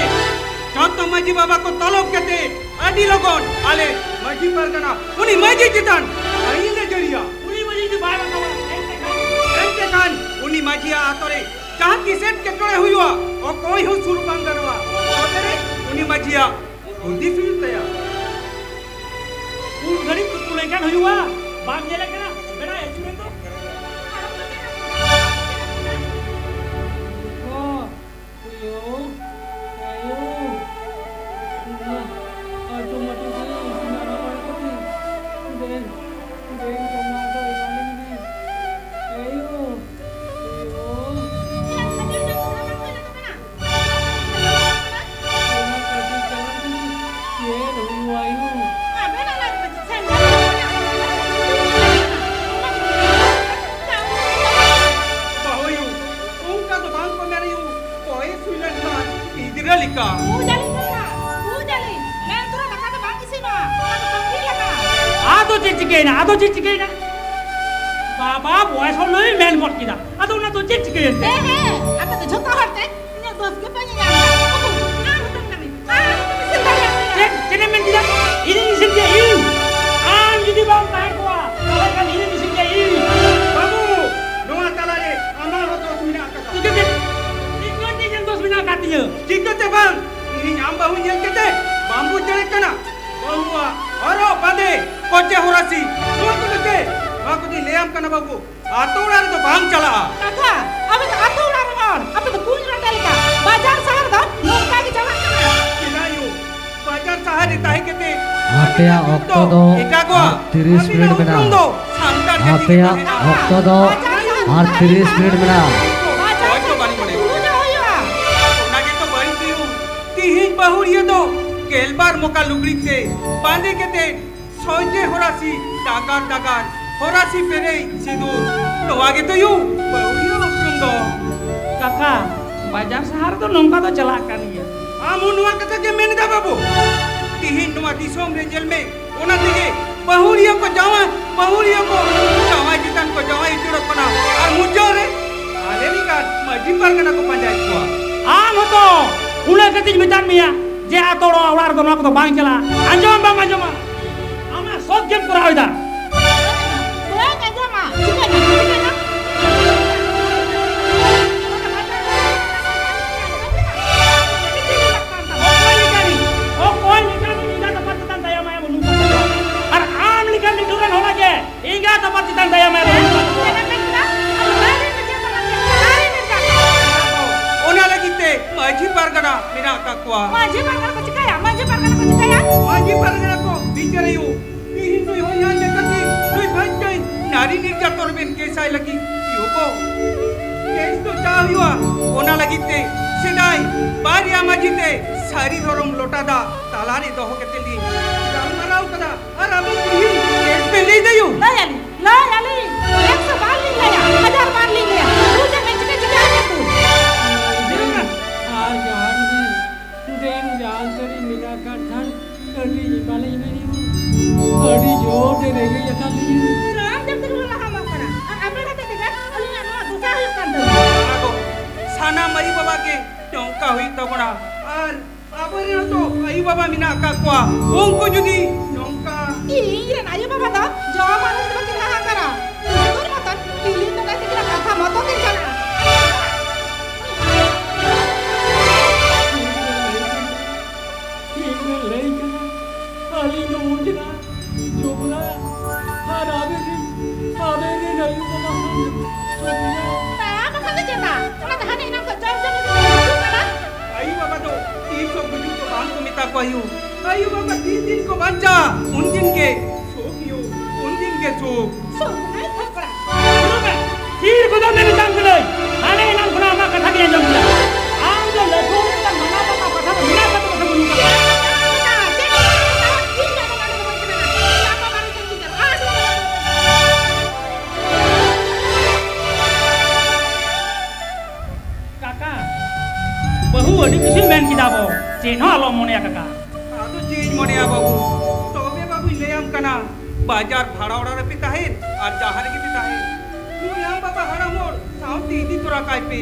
ᱡᱚᱛᱚ ᱢᱟᱹᱡᱷᱤ ᱵᱟᱵᱟ ᱠᱚ ᱛᱚᱞᱚᱵ ᱠᱟᱛᱮ ᱟᱹᱰᱤ ᱞᱚᱜᱚᱱ ᱟᱞᱮ ᱢᱟᱹᱡᱷᱤ ᱯᱟᱨᱜᱟᱱᱟ ᱩᱱᱤ ᱢᱟᱹᱡᱷᱤ ᱪᱮᱛᱟᱱ ᱟᱹᱭᱤᱱ ᱞᱮ ᱡᱟᱹᱨᱤᱭᱟ᱾ ᱩᱱᱤ ᱢᱟᱹᱡᱷᱤ ᱡᱩᱫᱤ ᱵᱟᱭ ᱵᱟᱛᱟᱣᱟ, ᱮᱱᱛᱮᱠᱷᱟᱱ ᱮᱱᱛᱮᱠᱷᱟᱱ ᱩᱱᱤ ᱢᱟᱹᱡᱷᱤᱭᱟᱜ ᱟᱛᱳ ᱨᱮ ᱡᱟᱦᱟᱸ ᱛᱤᱥ ᱮᱴᱠᱮᱴᱚᱬᱮ ᱦᱩᱭᱩᱜᱼᱟ, ᱚᱠᱚᱭ ᱦᱚᱸ ᱥᱩᱨ ᱵᱟᱝ ᱜᱟᱱᱚᱜᱼᱟ᱾ ᱛᱚᱵᱮ ᱨᱮ ᱩᱱᱤ ᱢᱟᱹᱡᱷᱤᱭᱟᱜ ᱦᱩᱫᱤᱥ ᱦᱩᱭᱩᱜ ᱛᱟᱭᱟ᱾ ᱩᱱ ᱜᱷᱟᱹᱲᱤᱡ ᱠᱩᱠᱩ ᱞᱮᱱᱠᱷᱟᱱ ᱦᱩᱭᱩᱜᱼᱟ, ᱵᱟᱢ ᱧᱮᱞᱮ ᱠᱟᱱᱟ? ᱵᱮᱲᱟᱭ ᱟᱹᱪᱩᱨᱮᱱ ᱫᱚ᱾ ᱚ, ᱟᱭᱳ, ᱟᱭᱳ, ᱚᱱᱟ ᱟᱹᱴᱩ ᱢᱟᱹᱴᱩ ᱜᱮ ᱤᱥᱤᱱ ᱟᱨᱟᱢ ᱵᱟᱲᱟ ᱠᱟᱛᱮ, ᱫᱮᱱ, ᱫᱮᱱ ᱡᱚᱢᱟᱜ ᱫᱚ ᱮᱢᱟᱞᱤᱧ ᱢᱮ᱾ ᱟᱭᱳ, ᱟᱭᱳ᱾ ᱚᱱᱟ ᱠᱟᱹᱴᱤᱡ ᱪᱟᱞᱟᱝ ᱛᱮᱜᱮ ᱪᱮᱫ ᱦᱩᱭᱩᱜᱼᱟ, ᱟᱭᱳ? ᱵᱟᱹᱦᱩᱭᱩ, ᱚᱱᱠᱟ ᱫᱚ ᱵᱟᱝ ᱠᱚ ᱢᱮᱱᱟᱭᱩ, ᱵᱚᱭᱮᱥ ᱦᱩᱭ ᱞᱮᱱᱠᱷᱟᱱ ᱜᱤᱫᱽᱨᱟᱹ ᱞᱮᱠᱟ᱾ ᱵᱩᱡᱽ ᱟᱹᱞᱤᱧ ᱠᱟᱛᱷᱟ, ᱵᱩᱡᱽ ᱟᱹᱞᱤᱧ᱾ ᱢᱮᱱ ᱛᱚᱨᱟ ᱫᱟᱠᱟ ᱫᱚ ᱵᱟᱝ ᱤᱥᱤᱱᱚᱜᱼᱟ, ᱚᱱᱟ ᱫᱚ ᱛᱟᱺᱜᱤ ᱞᱟᱜᱟᱜᱼᱟ᱾ ᱟᱫᱚ ᱪᱮᱫ ᱪᱤᱠᱟᱹᱭᱮᱱᱟ? ᱟᱫᱚ ᱪᱮᱫ ᱪᱤᱠᱟᱹᱭᱮᱱᱟ? ᱵᱟᱵᱟ ᱵᱚᱭᱮᱥ ᱦᱚᱲ ᱱᱩᱭ ᱢᱮᱱ ᱜᱚᱫ ᱠᱮᱫᱟ᱾ ᱟᱫᱚ ᱚᱱᱟ ᱫᱚ ᱪᱮᱫ ᱪᱤᱠᱟᱹᱭᱮᱱ ᱛᱮ? ᱦᱮᱸ, ᱦᱮᱸ, ᱟᱯᱮ ᱫᱚ ᱡᱷᱚᱛᱚ ᱦᱚᱲ ᱛᱮ ᱤᱧᱟᱹᱜ ᱫᱚᱥ ᱜᱮ ᱯᱮ ᱧᱮᱧᱟᱢ ᱮᱫᱟ᱾ ᱵᱟᱹᱵᱩ, ᱟᱨ ᱦᱚᱸ ᱛᱟᱦᱮᱱ ᱠᱟᱹᱱᱟᱹᱧ, ᱟᱨ ᱦᱚᱸ ᱛᱟᱦᱮᱱ ᱠᱟᱹᱱᱟᱹᱧ᱾ ᱪᱮᱫ, ᱪᱮᱫ ᱮᱢ ᱢᱮᱱ ᱠᱮᱫᱟ? ᱤᱧᱤᱧ ᱤᱥᱤᱱ ᱠᱮᱭᱟ, ᱤᱧ? ᱟᱢ ᱡᱩᱫᱤ ᱵᱟᱢ ᱛᱟᱦᱮᱸ ᱠᱚᱜᱼᱟ, ᱛᱟᱦᱞᱮ ᱠᱷᱟᱱ ᱥᱤ, ᱱᱚᱣᱟ ᱠᱚᱫᱚ ᱪᱮᱫ? ᱱᱚᱣᱟ ᱠᱚᱫᱚᱧ ᱞᱟᱹᱭᱟᱢ ᱠᱟᱱᱟ ᱵᱟᱹᱵᱩ, ᱟᱛᱳ ᱚᱲᱟᱜ ᱨᱮᱫᱚ ᱵᱟᱝ ᱪᱟᱞᱟᱜᱼᱟ᱾ ᱠᱟᱠᱟ, ᱟᱯᱮ ᱫᱚ ᱟᱛᱳ ᱚᱲᱟᱜ ᱨᱮᱱ ᱦᱚᱲ, ᱟᱯᱮ ᱫᱚ ᱠᱩᱧ ᱨᱟᱴᱟ ᱞᱮᱠᱟ᱾ ᱵᱟᱡᱟᱨ ᱥᱟᱦᱟᱨ ᱫᱚ ᱱᱚᱝᱠᱟ ᱜᱮ ᱪᱟᱞᱟᱜ ᱠᱟᱱᱟ᱾ ᱪᱮᱫᱟᱜ ᱭᱳ? ᱵᱟᱡᱟᱨ ᱥᱟᱦᱟᱨ ᱨᱮ ᱛᱟᱦᱮᱸ ᱠᱟᱛᱮ ᱟᱯᱮᱭᱟᱜ ᱟᱹᱰᱤ ᱚᱠᱛᱚ ᱫᱚ ᱮᱴᱟᱜᱚᱜᱼᱟ᱾ ᱟᱨ ᱛᱤᱨᱤᱥ ᱟᱹᱵᱤᱱᱟᱜ ᱢᱤᱱᱤᱴ ᱩᱯᱨᱩᱢ ᱢᱮᱱᱟᱜᱼᱟ᱾ ᱫᱚ ᱥᱟᱱᱛᱟᱲ ᱡᱟᱹᱛᱤ ᱟᱯᱮᱭᱟᱜ ᱜᱮ ᱛᱟᱦᱮᱱᱟ᱾ ᱚᱠᱛᱚ ᱫᱚ ᱵᱟᱡᱟᱨ ᱥᱟᱦᱟᱨ ᱟᱨ ᱛᱤᱨᱤᱥ ᱢᱤᱱᱤᱴ ᱢᱮᱱᱟᱜᱼᱟ᱾ ᱵᱟᱡᱟᱨ ᱦᱳᱭ ᱛᱚ, ᱥᱟᱦᱟᱨ ᱵᱟᱹᱞᱤᱧ ᱵᱟᱲᱟᱭᱟ᱾ ᱛᱩᱞᱩᱡ ᱦᱩᱭᱩᱜᱼᱟ᱾ ᱚᱱᱟ ᱜᱮᱛᱚ ᱵᱟᱹᱲᱤᱡ ᱦᱩᱭᱩᱜ᱾ ᱛᱤᱦᱤᱧ ᱵᱟᱹᱦᱩᱲᱤᱭᱟᱹ ᱫᱚ ᱜᱮᱞᱵᱟᱨ ᱢᱚᱠᱟ ᱞᱩᱜᱽᱲᱤᱡ ᱛᱮ ᱵᱟᱸᱫᱮ ᱠᱟᱛᱮ ᱥᱚᱡᱷᱮ ᱦᱚᱨᱟᱥᱤ ᱰᱟᱜᱟᱨ ᱰᱟᱜᱟᱨ, ᱦᱚᱨᱟᱥᱤ ᱯᱮᱨᱮᱡ ᱥᱤᱸᱫᱩᱨ᱾ ᱱᱚᱣᱟ ᱜᱮᱛᱚ ᱭᱩ ᱵᱟᱹᱦᱩᱲᱤᱭᱟᱹ ᱩᱯᱨᱩᱢ ᱫᱚ᱾ ᱠᱟᱠᱟ, ᱵᱟᱡᱟᱨ ᱥᱟᱦᱟᱨ ᱫᱚ ᱱᱚᱝᱠᱟ ᱫᱚ ᱪᱟᱞᱟᱜ ᱠᱟᱱ ᱜᱮᱭᱟ᱾ ᱟᱢ ᱦᱚᱸ ᱱᱚᱣᱟ ᱠᱟᱛᱷᱟ ᱜᱮ ᱢᱮᱱ ᱮᱫᱟ ᱵᱟᱹᱵᱩ? ᱛᱤᱦᱤᱧ ᱱᱚᱣᱟ ᱫᱤᱥᱚᱢ ᱨᱮ ᱧᱮᱞ ᱢᱮ, ᱚᱱᱟ ᱛᱮᱜᱮ ᱵᱟᱹᱦᱩᱲᱤᱭᱟᱹ ᱠᱚ ᱡᱟᱶᱟᱭ, ᱵᱟᱹᱦᱩᱲᱤᱭᱟᱹ ᱠᱚ ᱡᱟᱶᱟᱭ ᱪᱮᱛᱟᱱ ᱠᱚ ᱡᱟᱶᱟᱭ ᱩᱪᱟᱹᱲᱚᱜ ᱠᱟᱱᱟ᱾ ᱟᱨ ᱢᱩᱪᱟᱹᱫ ᱨᱮ ᱟᱞᱮ ᱞᱮᱠᱟᱱ ᱢᱟᱹᱡᱷᱤ ᱯᱟᱨᱜᱟᱱᱟ ᱠᱚ ᱯᱟᱸᱡᱟᱭᱮᱫ ᱠᱚᱣᱟ᱾ ᱟᱢ ᱦᱚᱸᱛᱚ ᱩᱱᱟᱹᱜ ᱠᱟᱹᱴᱤᱡ ᱢᱮᱛᱟᱫ ᱢᱮᱭᱟ ᱡᱮ ᱟᱛᱳ ᱚᱲᱟᱜ ᱨᱮᱫᱚ ᱱᱚᱣᱟ ᱠᱚᱫᱚ ᱵᱟᱝ ᱪᱟᱞᱟᱜᱼᱟ᱾ ᱟᱸᱡᱚᱢ ᱵᱟᱢ ᱟᱸᱡᱚᱢᱟ? ᱟᱢᱟᱜ ᱥᱚᱛ ᱜᱮᱢ ᱠᱚᱨᱟᱣ ᱮᱫᱟ᱾ ᱵᱟᱹᱧ ᱟᱸᱡᱚᱢᱟ᱾ ᱪᱤᱠᱟᱹᱭᱮᱱᱟ? ᱪᱤᱠᱟᱹᱭᱮᱱᱟ? ᱚᱠᱚᱭ ᱞᱮᱠᱟᱱᱤᱡ? ᱚᱠᱚᱭ ᱞᱮᱠᱟᱱᱤᱡ ᱮᱸᱜᱟᱛ ᱟᱯᱟᱛ ᱪᱮᱛᱟᱱ ᱫᱟᱭᱟ ᱢᱟᱭᱟ ᱵᱟᱹᱱᱩᱜ ᱛᱟᱠᱚᱣᱟ? ᱟᱨ ᱟᱢ ᱞᱮᱠᱟᱱ ᱱᱤᱴᱷᱩᱨ ᱨᱮᱱ ᱦᱚᱲᱟᱜ ᱜᱮ ᱮᱸᱜᱟᱛ ᱟᱯᱟᱛ ᱪᱮᱛᱟᱱ ᱫᱟᱭᱟ ᱢᱟᱭᱟ ᱵᱟᱹᱱᱩᱜ ᱛᱟᱠᱚᱣᱟ᱾ ᱚᱱᱟ ᱞᱟᱹᱜᱤᱫ ᱛᱮ ᱢᱟᱹᱡᱷᱤ ᱯᱟᱨᱜᱟᱱᱟ ᱢᱮᱱᱟᱜ ᱟᱠᱟᱫ ᱠᱚᱣᱟ᱾ ᱢᱟᱹᱡᱷᱤ ᱯᱟᱨᱜᱟᱱᱟ ᱠᱚ ᱪᱤᱠᱟᱹᱭᱟ? ᱢᱟᱹᱡᱷᱤ ᱯᱟᱨᱜᱟᱱᱟ ᱠᱚ ᱪᱤᱠᱟᱹᱭᱟ? ᱢᱟᱹᱡᱷᱤ ᱯᱟᱨᱜᱟᱱᱟ ᱠᱚ ᱵᱤᱪᱟᱹᱨ ᱦᱩᱭᱩᱜ᱾ ᱛᱤᱦᱤᱧ ᱱᱩᱭ ᱦᱚᱧᱦᱟᱨ ᱞᱮᱠᱟᱛᱮ ᱱᱩᱭ ᱵᱷᱟᱹᱭ ᱱᱟᱨᱤ ᱱᱤᱨᱡᱟᱛᱚᱱ ᱨᱮᱵᱮᱱ ᱠᱮᱥᱟᱭ ᱞᱟᱹᱜᱤᱫ ᱤᱭᱟᱹ ᱠᱚ ᱠᱮᱥ ᱫᱚ ᱪᱟ ᱦᱩᱭᱩᱜᱼᱟ᱾ ᱚᱱᱟ ᱞᱟᱹᱜᱤᱫ ᱛᱮ ᱥᱮᱫᱟᱭ ᱵᱟᱨᱭᱟ ᱢᱟᱹᱡᱷᱤ ᱛᱮ ᱥᱟᱹᱨᱤ ᱫᱷᱚᱨᱚᱢ ᱞᱚᱴᱟ ᱫᱟᱜ ᱛᱟᱞᱟᱨᱮ ᱫᱚᱦᱚ ᱠᱟᱛᱮ ᱞᱤᱧ ᱜᱟᱞᱢᱟᱨᱟᱣ ᱠᱟᱫᱟ᱾ ᱟᱨ ᱟᱵᱮᱱ ᱛᱤᱦᱤᱧ ᱠᱮᱥ ᱵᱮᱱ ᱞᱟᱹᱭ ᱫᱟᱭᱩ? ᱞᱟᱹᱭ ᱟᱹᱞᱤᱧ, ᱞᱟᱹᱭ ᱟᱹᱞᱤᱧ, ᱮᱠᱥᱚ ᱵᱟᱨ ᱞᱤᱧ ᱞᱟᱹᱭᱟ, ᱦᱟᱡᱟᱨ ᱵᱟᱨ ᱞᱤᱧ ᱞᱟᱹᱭᱟ, ᱵᱩᱡᱷᱟᱹᱣ ᱵᱮᱱ ᱪᱤᱠᱟᱹ ᱪᱤᱠᱟᱹ ᱟᱠᱟᱫ ᱠᱚ᱾ ᱟᱨ ᱡᱟᱦᱟᱸ ᱜᱮ ᱰᱮᱢ ᱡᱟᱞ ᱛᱟᱹᱨᱤ ᱢᱮᱱᱟᱜ ᱟᱠᱟᱫ ᱠᱷᱟᱱ ᱟᱹᱰᱤ ᱮᱢᱟᱱᱤᱧ ᱢᱮᱱᱮᱫᱼᱟ, ᱟᱹᱰᱤ ᱡᱳᱨ ᱛᱮ ᱨᱮᱸᱜᱮᱡ ᱟᱠᱟᱫ ᱞᱤᱧᱟ᱾ ᱨᱟᱱ ᱡᱚᱢ ᱛᱮᱜᱮ ᱵᱚᱱ ᱞᱟᱦᱟ ᱢᱟᱜ ᱠᱟᱱᱟ᱾ ᱟᱨ ᱟᱯᱮ ᱦᱚᱛᱮᱡ ᱛᱮᱜᱮ ᱟᱹᱞᱤᱧᱟᱜ ᱱᱚᱣᱟ ᱫᱚᱥᱟ ᱦᱩᱭᱩᱜ ᱠᱟᱱ ᱛᱟᱹᱞᱤᱧᱟ᱾ ᱟᱵᱚ ᱥᱟᱱᱟᱢ ᱟᱭᱳ ᱵᱟᱵᱟ ᱜᱮ ᱱᱚᱝᱠᱟ ᱦᱩᱭᱩᱜ ᱛᱟᱵᱚᱱᱟ᱾ ᱟᱨ ᱟᱵᱚᱨᱮᱱ ᱦᱚᱸᱛᱚ ᱟᱭᱳ ᱵᱟᱵᱟ ᱢᱮᱱᱟᱜ ᱟᱠᱟᱫ ᱠᱚᱣᱟ, ᱩᱱᱠᱩ ᱡᱩᱫᱤ ᱱᱚᱝᱠᱟ ᱤᱧ ᱨᱮᱱ ᱟᱭᱳ ᱵᱟᱵᱟ ᱫᱚ ᱡᱚᱢᱟᱜ ᱨᱮ ᱫᱚ ᱵᱟᱹᱠᱤᱱ ᱦᱟᱦᱟᱲᱟᱜ ᱠᱟᱱᱟ᱾ ᱥᱤᱸᱫᱩᱨ ᱢᱚᱛᱚᱱ ᱦᱤᱞᱤ ᱛᱚᱞᱟ ᱛᱤᱠᱤᱱ ᱠᱟᱛᱷᱟ ᱢᱚᱛᱚ ᱠᱤᱱ ᱪᱟᱞᱟᱜᱼᱟ᱾ ᱤᱧ ᱨᱮᱱ ᱞᱟᱹᱭ ᱠᱟᱱᱟ, ᱟᱹᱞᱤᱧ ᱫᱚ ᱩᱱ ᱡᱚᱠᱷᱟ ᱡᱚᱵᱽᱨᱟ ᱛᱟ ᱵᱟᱠᱷᱟᱱ ᱫᱚ ᱪᱮᱫ ᱱᱟ? ᱚᱱᱟ ᱫᱚ ᱦᱟᱱᱮ ᱮᱱᱟᱝ ᱠᱷᱚᱱ ᱡᱚᱢ ᱡᱚᱢ ᱛᱮ ᱦᱤᱡᱩᱜ ᱠᱟᱱᱟ᱾ ᱟᱭᱳ ᱵᱟᱵᱟ ᱫᱚ ᱛᱤᱥ ᱦᱚᱸ ᱜᱩᱡᱩᱜ ᱫᱚ ᱵᱟᱝ ᱠᱚ ᱢᱮᱛᱟ ᱠᱚᱣᱟ ᱭᱳ᱾ ᱟᱭᱳ ᱵᱟᱵᱟ ᱛᱤᱱ ᱫᱤᱱ ᱠᱚ ᱵᱟᱧᱪᱟᱜᱼᱟ, ᱩᱱ ᱫᱤᱱ ᱜᱮ ᱥᱩᱠ ᱭᱳ, ᱩᱱ ᱫᱤᱱ ᱜᱮ ᱥᱩᱠ᱾ ᱥᱩᱠ ᱱᱟᱭ ᱛᱷᱚᱠᱲᱟ᱾ ᱛᱷᱤᱨ ᱠᱚᱫᱚ ᱢᱮᱱ ᱛᱟᱢ ᱠᱟᱹᱱᱟᱹᱧ᱾ ᱦᱟᱱᱮ ᱮᱱᱟᱝ ᱠᱷᱚᱱᱟᱜ ᱟᱢᱟᱜ ᱠᱟᱛᱷᱟ ᱜᱮ ᱟᱸᱡᱚᱢ ᱠᱮᱫᱟ᱾ ᱟᱢ ᱫᱚ ᱞᱟᱹᱴᱩ ᱦᱚᱲ ᱠᱟᱱ ᱢᱟᱱᱟ ᱵᱟᱛᱟ ᱠᱟᱛᱷᱟ ᱫᱚ ᱢᱮᱱᱟᱜ ᱠᱟᱛᱮ ᱠᱟᱛᱷᱟ ᱵᱟᱹᱱᱩᱜ ᱠᱟᱫᱟ᱾ ᱠᱟᱠᱟ, ᱵᱟᱹᱦᱩ ᱟᱹᱰᱤ ᱠᱤᱪᱷᱩᱭ ᱢᱮᱱ ᱠᱮᱫᱟ ᱵᱚ, ᱪᱮᱫ ᱦᱚᱸ ᱟᱞᱚᱢ ᱢᱚᱱᱮᱭᱟ ᱠᱟᱠᱟ᱾ ᱟᱫᱚ ᱪᱮᱫ ᱤᱧ ᱢᱚᱱᱮᱭᱟ ᱵᱟᱹᱵᱩ, ᱛᱚᱵᱮ ᱵᱟᱹᱵᱩᱧ ᱞᱟᱹᱭᱟᱢ ᱠᱟᱱᱟ, ᱵᱟᱡᱟᱨ ᱵᱷᱟᱲᱟ ᱚᱲᱟᱜ ᱨᱮᱯᱮ ᱛᱟᱦᱮᱱ ᱟᱨ ᱡᱟᱦᱟᱸ ᱨᱮᱜᱮ ᱯᱮ ᱛᱟᱦᱮᱱ, ᱱᱩᱭ ᱟᱢ ᱵᱟᱵᱟ ᱦᱟᱲᱟᱢ ᱦᱚᱲ ᱥᱟᱶᱛᱮ ᱤᱫᱤ ᱛᱚᱨᱟ ᱠᱟᱭ ᱯᱮ,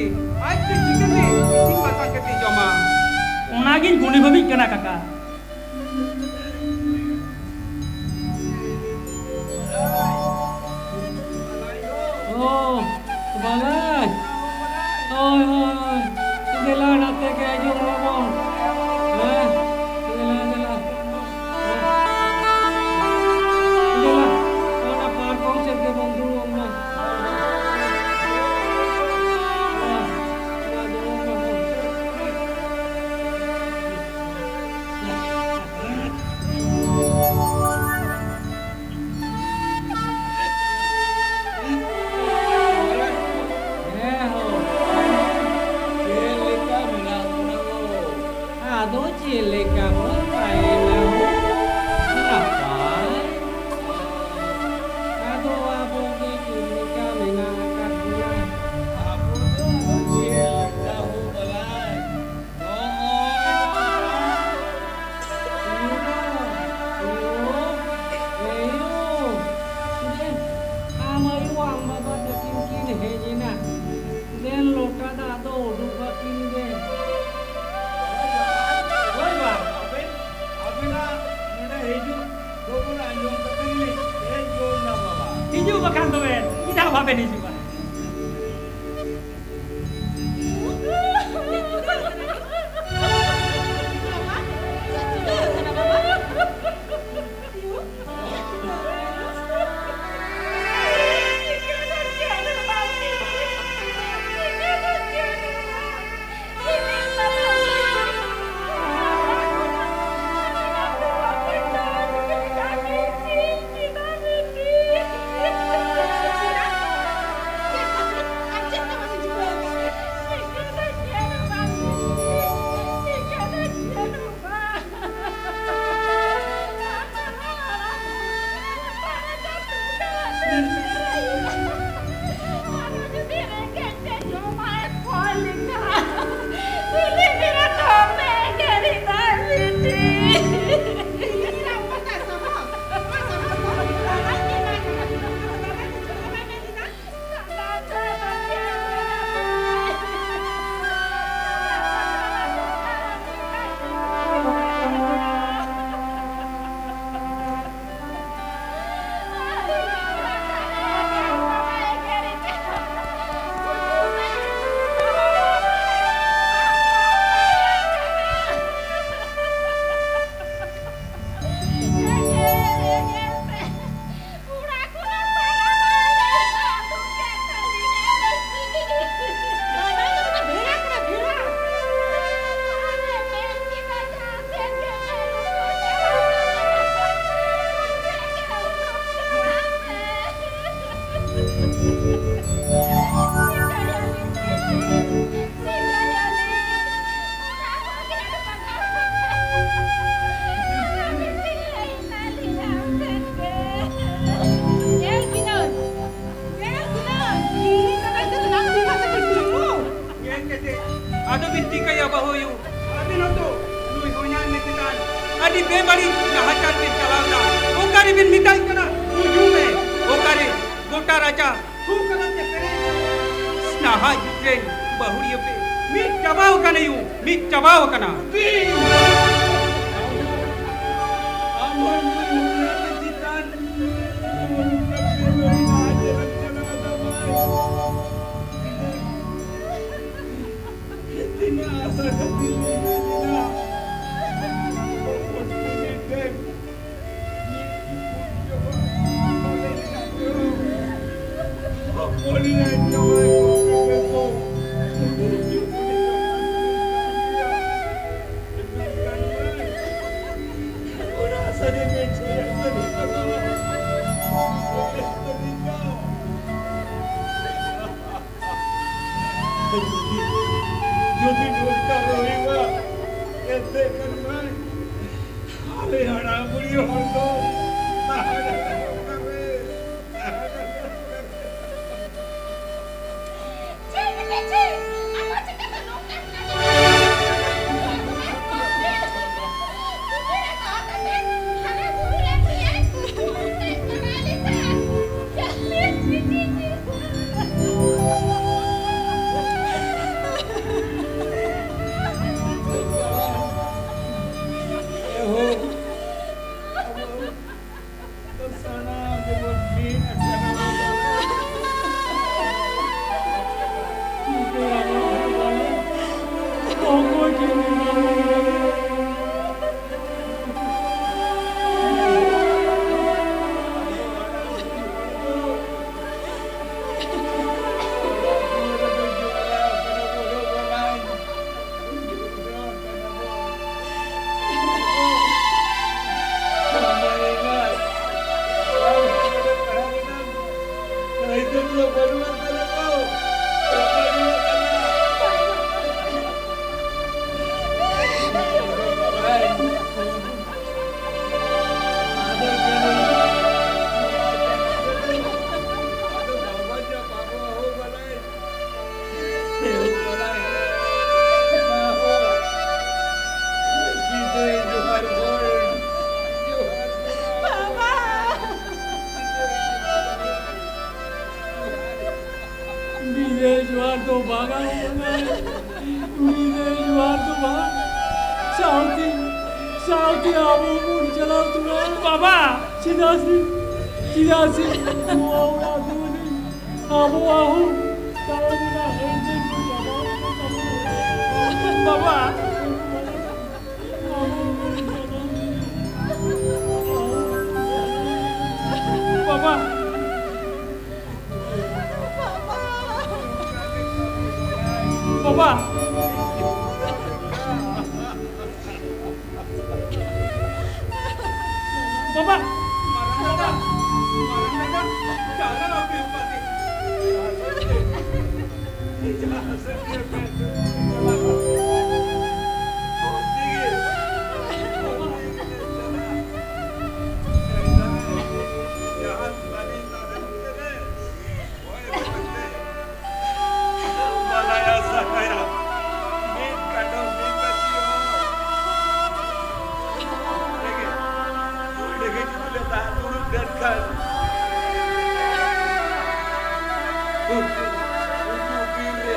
ᱟᱡ ᱛᱮ ᱪᱤᱠᱟᱹᱛᱮ ᱤᱥᱤᱱ ᱵᱟᱥᱟᱝ ᱠᱟᱛᱮ ᱡᱚᱢᱟ᱾ ᱚᱱᱟᱜᱤᱧ ᱜᱩᱱᱤ ᱵᱷᱟᱹᱵᱤᱜ ᱠᱟᱱᱟ ᱠᱟᱠᱟ᱾ ᱚ, ᱵᱟᱞᱟᱭ᱾ ᱦᱳᱭ, ᱦᱳᱭ, ᱦᱳᱭ᱾ ᱫᱮᱞᱟ, ᱱᱟᱛᱮ ᱜᱮ ᱦᱤᱡᱩᱜ ᱢᱟᱵᱚᱱ᱾ ᱦᱮᱸ, ᱫᱮᱞᱟ, ᱫᱮᱞᱟ᱾ ᱦᱮᱸ᱾ ᱫᱮᱞᱟ, ᱚᱱᱟ ᱯᱟᱨᱠᱚᱢ ᱥᱮᱫ ᱜᱮᱵᱚᱱ ᱫᱩᱲᱩᱵ ᱢᱟ᱾ ᱦᱮᱸ, ᱢᱟ ᱫᱩᱲᱩᱵ ᱢᱟᱵᱚᱱ᱾ ᱦᱮᱸ ᱦᱳ᱾ ᱪᱮᱫ ᱞᱮᱠᱟ ᱢᱮᱱᱟᱜ ᱵᱚᱱᱟ ᱦᱳ? ᱟᱫᱚ ᱪᱮᱫ ᱞᱮᱠᱟ ᱵᱚᱱ ᱛᱟᱦᱮᱱᱟ ᱦᱳ? ᱱᱟᱯᱟᱭ᱾ ᱟᱫᱚ ᱟᱵᱚ ᱜᱮ ᱪᱮᱫ ᱞᱮᱠᱟ ᱢᱮᱱᱟᱜ ᱟᱠᱟᱫ ᱵᱚᱱᱟ? ᱟᱵᱚ ᱫᱚ ᱟᱫᱚ ᱪᱮᱫ ᱞᱮᱠᱟ ᱦᱳ ᱵᱟᱞᱟᱭ? ᱱᱚᱜᱼᱚᱭ ᱱᱚᱝᱠᱟ᱾ ᱮᱭᱳ, ᱮᱭᱳ, ᱮᱭᱳ᱾ ᱫᱮᱱ, ᱟᱢ ᱟᱭᱳ, ᱟᱢ ᱵᱟᱵᱟ ᱛᱟᱹᱠᱤᱱ ᱠᱤᱱ ᱦᱮᱡ ᱮᱱᱟ᱾ ᱫᱮᱱ, ᱞᱚᱴᱟ ᱫᱟᱜ ᱫᱚ ᱩᱰᱩᱠ ᱟᱹᱠᱤᱱ ᱜᱮ᱾ ᱦᱳᱭ ᱵᱟ, ᱟᱵᱮᱱ, ᱟᱵᱮᱱᱟᱜ ᱱᱚᱰᱮ ᱦᱤᱡᱩᱜ ᱫᱚ ᱵᱚᱱ ᱟᱸᱡᱚᱢ ᱠᱟᱛᱮ ᱜᱮᱞᱤᱧ ᱦᱮᱡ ᱜᱚᱫ ᱮᱱᱟ ᱵᱟᱵᱟ᱾ ᱦᱤᱡᱩᱜ ᱵᱟᱠᱷᱟᱱ ᱛᱚᱵᱮ, ᱪᱮᱫᱟᱜ ᱵᱟᱵᱮᱱ ᱦᱤᱡᱩᱜᱼᱟ? ᱧᱮᱞ ᱠᱟᱛᱮ ᱟᱫᱚ ᱵᱤᱱ ᱪᱤᱠᱟᱹᱭᱟ ᱵᱟᱹᱦᱩ ᱟᱭᱳ? ᱟᱹᱵᱤᱱ ᱦᱚᱸᱛᱚ ᱱᱩᱭ ᱦᱚᱧᱦᱟᱨ ᱢᱮ ᱪᱮᱛᱟᱱ ᱟᱹᱰᱤ ᱵᱮᱵᱟᱹᱲᱤᱡ ᱱᱟᱦᱟᱪᱟᱨ ᱵᱤᱱ ᱪᱟᱞᱟᱣ ᱮᱫᱟ᱾ ᱚᱠᱟᱨᱮ ᱵᱤᱱ ᱢᱮᱛᱟᱭ ᱠᱟᱱᱟ ᱦᱤᱡᱩᱜ ᱢᱮ? ᱚᱠᱟᱨᱮ ᱜᱚᱴᱟ ᱨᱟᱪᱟ ᱛᱷᱩ ᱠᱟᱫᱟ ᱪᱮ ᱯᱮᱨᱮᱡ? ᱱᱟᱦᱟᱜ ᱡᱩᱜᱽ ᱨᱮᱱ ᱵᱟᱹᱦᱩᱲᱤᱭᱟᱹ ᱯᱮ ᱢᱤᱫ ᱪᱟᱵᱟᱣ ᱟᱠᱟᱱᱟ ᱭᱩ, ᱢᱤᱫ ᱪᱟᱵᱟᱣ ᱟᱠᱟᱱᱟ᱾ ᱟᱢ ᱦᱚᱸ ᱱᱩᱭ ᱦᱚᱧᱦᱟᱨ ᱢᱮ ᱪᱮᱛᱟᱱ ᱱᱚᱝᱠᱟ ᱵᱮᱵᱟᱹᱲᱤᱡ ᱱᱟᱦᱟᱪᱟᱨ ᱮᱢ ᱪᱟᱞᱟᱣ ᱮᱫᱟ ᱢᱟᱹᱭ᱾ ᱛᱤᱱᱟᱹᱜ ᱟᱥᱟ ᱠᱟᱛᱮ ᱤᱧ ᱦᱮᱡ ᱞᱮᱱᱟ, ᱦᱚᱯᱚᱱ ᱛᱤᱱᱟᱹᱜ ᱴᱷᱮᱱ ᱢᱤᱫ ᱪᱩᱯᱩᱫ ᱡᱚᱢᱟᱜ ᱵᱟᱞᱮ ᱧᱟᱢ ᱨᱮᱦᱚᱸ, ᱦᱚᱯᱚᱱ ᱤᱧ ᱟᱡ ᱡᱟᱶᱟᱭ ᱜᱚᱫ ᱠᱟᱛᱮ ᱫᱚ ᱩᱱᱤ ᱪᱩᱯᱩᱫ ᱡᱚᱢᱟᱜ ᱫᱚᱧ ᱧᱟᱢ ᱜᱮᱭᱟ᱾ ᱢᱮᱱᱠᱷᱟᱱ ᱢᱟᱹᱭ, ᱚᱱᱟ ᱟᱥᱟ ᱡᱮ ᱢᱮᱱ ᱦᱚᱪᱚᱭᱟ ᱥᱟᱹᱨᱤ ᱠᱟᱛᱷᱟ, ᱥᱟᱹᱨᱤ ᱠᱟᱛᱷᱟ᱾ ᱡᱩᱫᱤ, ᱡᱩᱫᱤ ᱱᱚᱝᱠᱟ ᱜᱮ ᱦᱩᱭᱩᱜᱼᱟ, ᱮᱱᱛᱮ ᱠᱷᱟᱱ ᱢᱟ ᱟᱞᱮ ᱦᱟᱲᱟᱢ ᱵᱩᱲᱦᱤ ᱦᱚᱲ ᱫᱚ ᱛᱟᱦᱮᱸ ᱫᱟᱲᱮᱭᱟᱜ ᱚᱠᱟᱨᱮ? ᱛᱟᱦᱮᱸ ᱫᱟᱲᱮᱭᱟᱜ ᱚᱠᱟᱨᱮ? ᱪᱮᱫ ᱯᱮ ᱪᱮᱫ? ᱟᱢ ᱪᱤᱠᱟᱹᱛᱮ ᱱᱚᱝᱠᱟᱢ ᱠᱟᱹᱢᱤᱭᱟ? ᱵᱤᱫᱟᱹᱭ ᱡᱚᱦᱟᱨ ᱫᱚ ᱵᱟᱝᱟ, ᱵᱤᱫᱟᱹᱭ ᱡᱚᱦᱟᱨ ᱫᱚ ᱵᱟᱝ᱾ ᱥᱟᱶᱛᱮ, ᱥᱟᱶᱛᱮ ᱟᱵᱚ ᱵᱚᱱ ᱪᱟᱞᱟᱣ ᱛᱚᱨᱟ᱾ ᱵᱟᱵᱟ! ᱪᱮᱫᱟᱜ ᱥᱮ, ᱪᱮᱫᱟᱜ ᱥᱮ ᱱᱚᱣᱟ ᱚᱲᱟᱜ ᱫᱩᱣᱟᱹᱨ ᱨᱮ ᱟᱵᱚᱣᱟᱜ ᱦᱚᱸ ᱛᱟᱭᱚᱢ ᱨᱮᱱᱟᱜ ᱦᱟᱹᱱ ᱛᱮ ᱠᱚ ᱪᱟᱵᱟᱣ ᱠᱟᱱᱟ ᱛᱟᱵᱚᱱᱟ᱾ ᱵᱟᱵᱟ! ᱵᱟᱵᱟ! ᱵᱟᱵᱟ! ᱵᱟᱵᱟ! ᱵᱟᱵᱟ! ᱵᱟᱞᱟᱭᱟ ᱥᱟᱦᱟᱭᱟ, ᱢᱤᱫ ᱠᱟᱴᱚᱢ ᱢᱤᱫ ᱯᱟᱹᱛᱤ ᱦᱚᱲ᱾ ᱚᱸᱰᱮᱜᱮ, ᱚᱸᱰᱮᱜᱮ ᱡᱩᱫᱤ ᱞᱮ ᱛᱟᱦᱮᱸ ᱫᱩᱲᱩᱵ ᱞᱮᱱᱠᱷᱟᱱ, ᱩᱱᱠᱩ, ᱩᱱᱠᱩ ᱵᱤᱨ ᱨᱮ,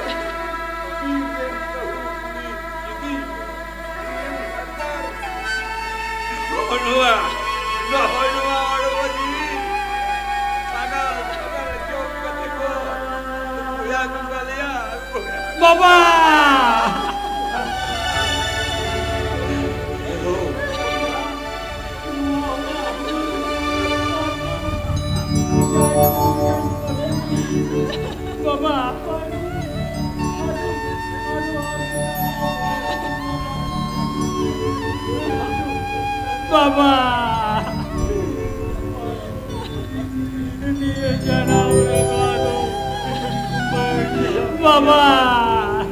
ᱵᱤᱨ ᱨᱮᱱ ᱵᱟᱹᱦᱩ ᱠᱩᱲᱤ ᱡᱩᱫᱤ ᱱᱚᱜᱼᱚ ᱱᱚᱣᱟ, ᱱᱚᱜᱼᱚ ᱱᱚᱣᱟ ᱦᱚᱲᱢᱚ ᱡᱤᱣᱤ ᱥᱟᱱᱟᱢ ᱥᱟᱱᱟᱢ ᱡᱚᱢ ᱠᱟᱛᱮ ᱠᱚ ᱵᱚᱭᱦᱟ ᱠᱚ ᱠᱟᱞᱮᱭᱟ᱾ ᱵᱟᱵᱟ! ᱵᱟᱵᱟ! ᱵᱟᱵᱟ! ᱱᱤᱭᱟᱹ ᱡᱟᱱᱟᱢ ᱨᱮ ᱱᱚᱣᱟ ᱫᱚ ᱵᱟᱵᱟ!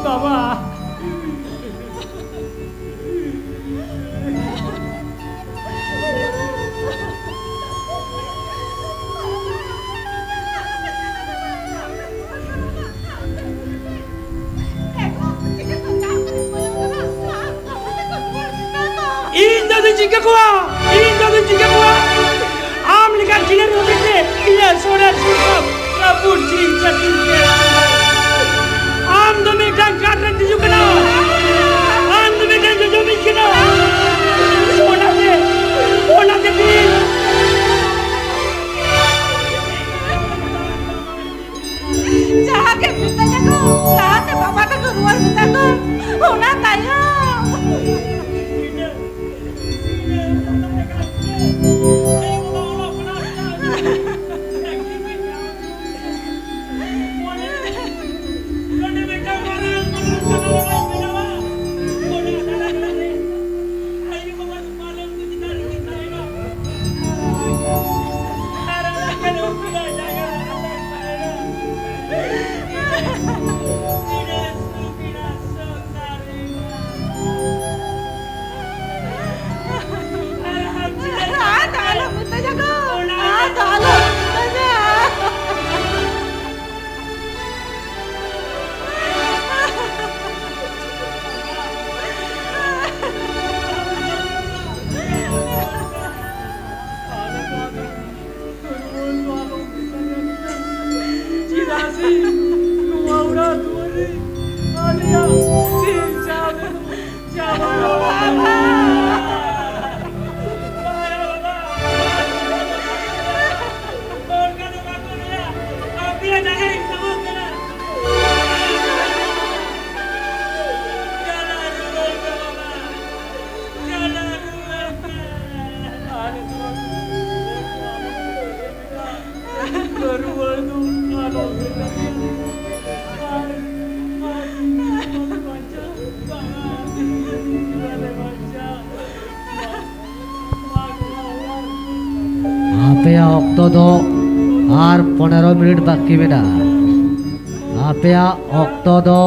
ᱵᱟᱵᱟ! ᱤᱧ ᱫᱚ ᱟᱫᱚᱧ ᱪᱤᱠᱟᱹ ᱠᱚᱣᱟ? ᱤᱧ ᱫᱚ ᱟᱫᱚᱧ ᱪᱤᱠᱟᱹ ᱠᱚᱣᱟ? ᱟᱢ ᱞᱮᱠᱟᱱ ᱪᱤᱞᱤ ᱦᱚᱛᱮᱡ ᱛᱮ ᱤᱧᱟᱹᱜ ᱥᱚᱨᱮᱥ ᱥᱩᱥᱟᱹᱨ ᱨᱟᱹᱯᱩᱫ ᱪᱤᱱ ᱪᱟᱹᱴᱤᱧ ᱯᱮ᱾ ᱟᱢ ᱫᱚ ᱢᱤᱫᱴᱟᱝ ᱠᱟᱴ ᱨᱮᱱ ᱛᱤᱡᱩ ᱠᱟᱱᱟᱢ᱾ ᱟᱢ ᱫᱚ ᱢᱤᱫᱴᱟᱝ ᱡᱚᱡᱚᱢᱤᱡ ᱠᱟᱱᱟᱢ᱾ ᱚᱱᱟᱛᱮ, ᱚᱱᱟᱛᱮ ᱛᱤᱦᱤᱧ ᱡᱟᱦᱟᱸ ᱜᱮ ᱢᱤᱛᱟᱹᱧᱟ ᱠᱚ, ᱞᱟᱦᱟᱛᱮ ᱵᱟᱵᱟ ᱛᱟᱠᱚ ᱨᱩᱣᱟᱹᱲ ᱢᱮᱛᱟ ᱠᱚ, ᱚᱱᱟ ᱛᱟᱭᱚᱢ᱾ ᱟᱫᱚ ᱟᱞᱚᱢ ᱢᱤᱛᱟᱹᱧᱟ ᱜᱚ, ᱟᱫᱚ ᱟᱞᱚᱢ ᱢᱤᱛᱟᱹᱧᱟ᱾ ᱪᱮᱫᱟᱜ ᱥᱮ ᱱᱚᱣᱟ ᱚᱲᱟᱜ ᱫᱩᱣᱟᱹᱨ ᱨᱮ ᱟᱞᱮᱭᱟᱜ ᱥᱤᱢ ᱪᱟᱣᱞᱮ ᱫᱚ ᱪᱟᱵᱟ ᱟᱠᱟᱱᱟ᱾ ᱟᱯᱮᱭᱟᱜ ᱡᱟᱭᱜᱟ ᱤᱧ ᱥᱟᱢᱟᱝ ᱠᱟᱱᱟ᱾ ᱪᱟᱞᱟᱜ ᱨᱩᱣᱟᱹᱲ ᱯᱮ ᱵᱟᱵᱟ, ᱪᱟᱞᱟᱜ ᱨᱩᱣᱟᱹᱲ ᱯᱮ᱾ ᱟᱞᱮ ᱫᱚ ᱨᱩᱣᱟᱹᱲ ᱫᱚ ᱟᱞᱚ ᱦᱩᱭᱩᱜ ᱛᱟᱞᱮᱭᱟ᱾ ᱟᱨ, ᱟᱨ ᱵᱟᱧᱪᱟᱣ ᱵᱟᱝᱟ, ᱵᱟᱞᱮ ᱵᱟᱧᱪᱟᱣ᱾ ᱟᱯᱮᱭᱟᱜ ᱚᱠᱛᱚ ᱫᱚ ᱟᱨ ᱯᱚᱱᱮᱨᱚ ᱢᱤᱱᱤᱴ ᱵᱟᱹᱠᱤ ᱢᱮᱱᱟᱜᱼᱟ᱾ ᱟᱯᱮᱭᱟᱜ ᱚᱠᱛᱚ ᱫᱚ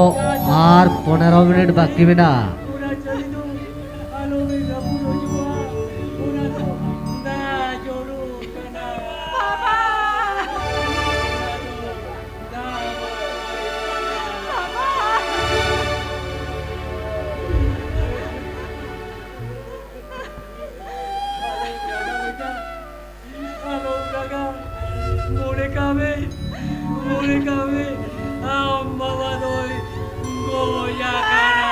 ᱟᱨ ᱯᱚᱱᱮᱨᱚ ᱢᱤᱱᱤᱴ ᱵᱟᱹᱠᱤ ᱢᱮᱱᱟᱜᱼᱟ᱾ ᱟᱞᱚᱢ ᱨᱟᱜᱟ, ᱢᱚᱱᱮ ᱠᱟᱜ ᱢᱮ, ᱢᱚᱱᱮ ᱠᱟᱜ ᱢᱮ, ᱟᱢ ᱵᱟᱵᱟ ᱫᱚᱭ ᱜᱚᱡ ᱟᱠᱟᱱᱟ᱾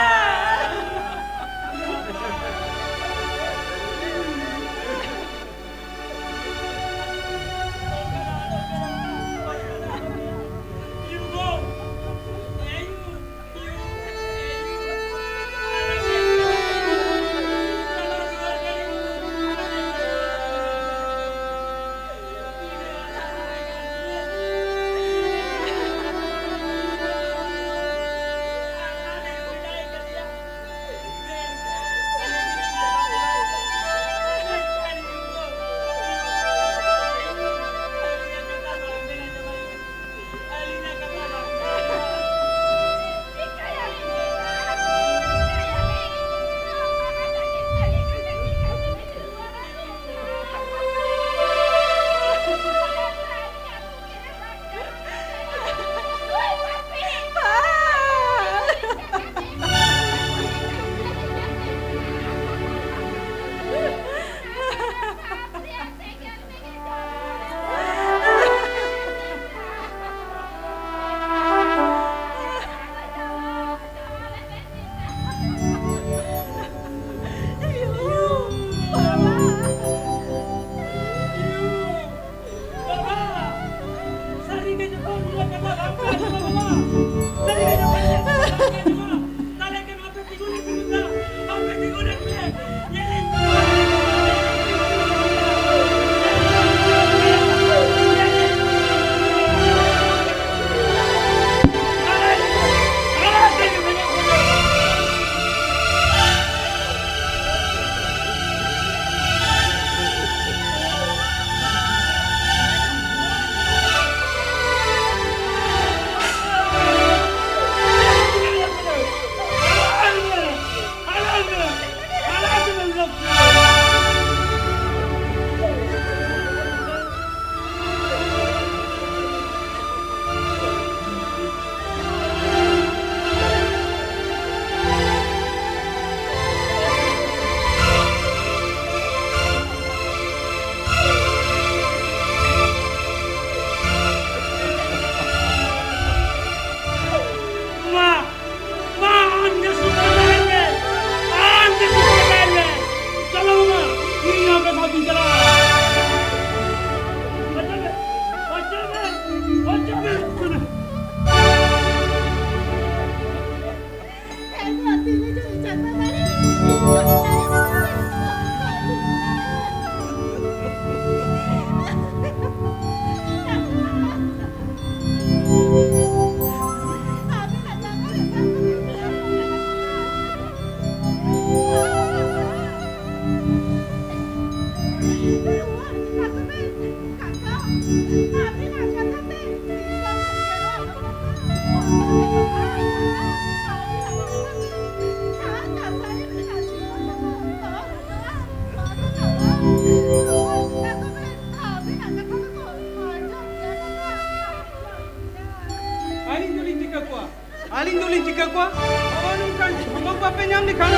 ᱟᱹᱞᱤᱧ ᱫᱚᱞᱤᱧ ᱪᱤᱠᱟᱹ ᱠᱚᱣᱟ? ᱟᱹᱞᱤᱧ ᱫᱚᱞᱤᱧ ᱪᱤᱠᱟᱹ ᱠᱚᱣᱟ? ᱱᱚᱜᱼᱚ ᱱᱚᱝᱠᱟᱱ ᱫᱷᱚᱢᱚᱠ ᱵᱟᱯᱮ ᱧᱟᱢ ᱞᱮᱠᱷᱟᱱ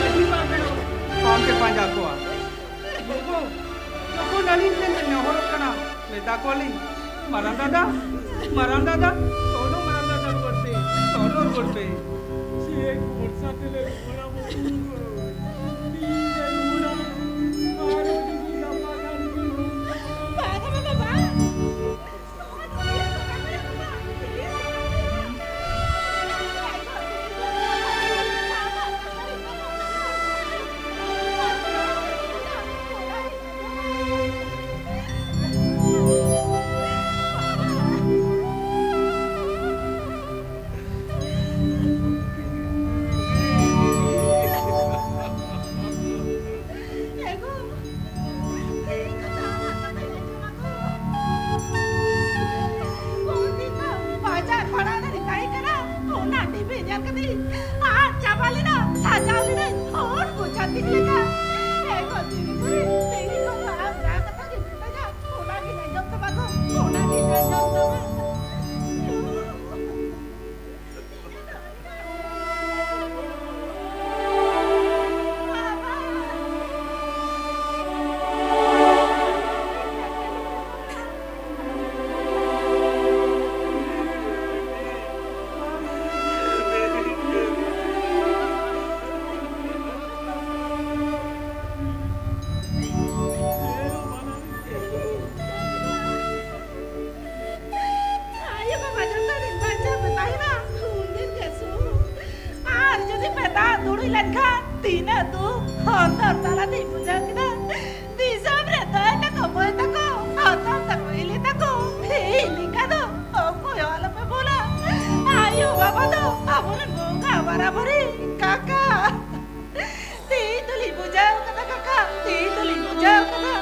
ᱢᱟᱹᱡᱷᱤ ᱵᱟᱵᱟ ᱵᱟᱝ ᱯᱮ ᱯᱟᱸᱡᱟ ᱠᱚᱣᱟ᱾ ᱜᱚᱜᱚ, ᱡᱚᱠᱷᱚᱱ ᱟᱹᱞᱤᱧ ᱴᱷᱮᱱ ᱯᱮ ᱱᱮᱦᱚᱨᱚᱜ ᱠᱟᱱᱟ, ᱢᱮᱛᱟ ᱠᱚᱣᱟᱞᱤᱧ, "ᱢᱟᱨᱟᱝ ᱫᱟᱫᱟ, ᱢᱟᱨᱟᱝ ᱫᱟᱫᱟ, ᱪᱚᱞᱚ ᱢᱟᱨᱟᱝ ᱫᱟᱫᱟ ᱨᱩᱣᱟᱹᱲ ᱯᱮ, ᱪᱚᱞᱚ ᱨᱩᱣᱟᱹᱲ ᱯᱮ᱾" ᱪᱮᱫ ᱵᱷᱚᱨᱥᱟ ᱛᱮᱞᱮ ᱨᱩᱣᱟᱹᱲᱟ ᱵᱟᱹᱵᱩ? ᱛᱤᱥ ᱞᱮ ᱨᱩᱣᱟᱹᱲᱟ? ᱟᱨ ᱡᱩᱫᱤ ᱜᱟᱯᱟ ᱠᱷᱟᱱ ᱜᱮ ᱵᱟᱝ, ᱵᱟᱝ, ᱵᱟᱝ, ᱵᱟᱝ᱾ ᱮ ᱜᱳ, ᱛᱮᱦᱮᱧ ᱠᱷᱚᱱ ᱫᱚ ᱟᱢᱟᱜ ᱠᱟᱛᱷᱟᱧ ᱟᱸᱡᱚᱢᱟ ᱜᱳ᱾ ᱩᱱ ᱫᱤᱱ ᱫᱚ ᱵᱟᱡᱟᱨ ᱯᱟᱲᱟ ᱨᱮ ᱛᱟᱦᱮᱸ ᱠᱟᱱᱟ, ᱚᱱᱟ ᱴᱤᱵᱷᱤ ᱧᱮᱞ ᱠᱟᱛᱮ ᱟᱫ ᱪᱟᱵᱟ ᱞᱮᱱᱟ, ᱥᱟᱡᱟᱣ ᱞᱮᱱᱟᱹᱧ ᱦᱚᱲ ᱠᱚ ᱪᱟᱹᱛᱤᱠ ᱞᱮᱠᱟ᱾ ᱮ ᱜᱳ, ᱛᱤᱨᱤ ᱛᱤᱨᱤ, ᱛᱮᱦᱮᱧ ᱠᱷᱚᱱ ᱫᱚ ᱟᱢ ᱡᱟᱦᱟᱸ ᱠᱟᱛᱷᱟ ᱜᱮᱢ ᱢᱮᱛᱟᱹᱧᱟ, ᱚᱱᱟ ᱜᱤᱧ ᱟᱸᱡᱚᱢ ᱛᱟᱢᱟ ᱜᱳ, ᱚᱱᱟ ᱜᱤᱧ ᱟᱸᱡᱚᱢ ᱛᱟᱢᱟ᱾ ᱟᱭᱳ ᱵᱟᱵᱟ ᱡᱚᱛᱚ ᱫᱤᱱ ᱵᱟᱧᱪᱟᱣ ᱯᱮ ᱛᱟᱦᱮᱱᱟ, ᱩᱱᱫᱤᱱ ᱜᱮ ᱥᱩᱠ᱾ ᱟᱨ ᱡᱩᱫᱤ ᱯᱮ ᱫᱟᱜ ᱫᱩᱲᱩᱡ ᱞᱮᱱᱠᱷᱟᱱ, ᱛᱤᱱᱟᱹᱜ ᱫᱩᱠ ᱚᱱᱛᱚᱨ ᱛᱟᱞᱟᱛᱮᱧ ᱵᱩᱡᱷᱟᱹᱣ ᱠᱮᱫᱟ᱾ ᱫᱤᱥᱚᱢ ᱨᱮ ᱫᱟᱹᱭ ᱛᱟᱠᱚ, ᱢᱟᱹᱭ ᱛᱟᱠᱚ, ᱦᱟᱛᱚᱢ ᱛᱟᱠᱚ, ᱦᱤᱞᱤ ᱛᱟᱠᱚ, ᱤᱧ ᱞᱮᱠᱟ ᱫᱚ ᱚᱠᱚᱭ ᱦᱚᱸ ᱟᱞᱚᱯᱮ ᱵᱷᱩᱞᱟ᱾ ᱟᱭᱳ ᱵᱟᱵᱟ ᱫᱚ ᱟᱵᱚᱨᱮᱱ ᱵᱚᱸᱜᱟ ᱵᱟᱨᱟᱵᱟᱹᱨᱤ ᱠᱟᱠᱟ᱾ ᱛᱮᱦᱮᱧ ᱫᱚᱞᱤᱧ ᱵᱩᱡᱷᱟᱹᱣ ᱠᱟᱫᱟ ᱠᱟᱠᱟ, ᱛᱮᱦᱮᱧ ᱫᱚᱞᱤᱧ ᱵᱩᱡᱷᱟᱹᱣ ᱠᱟᱫᱟ᱾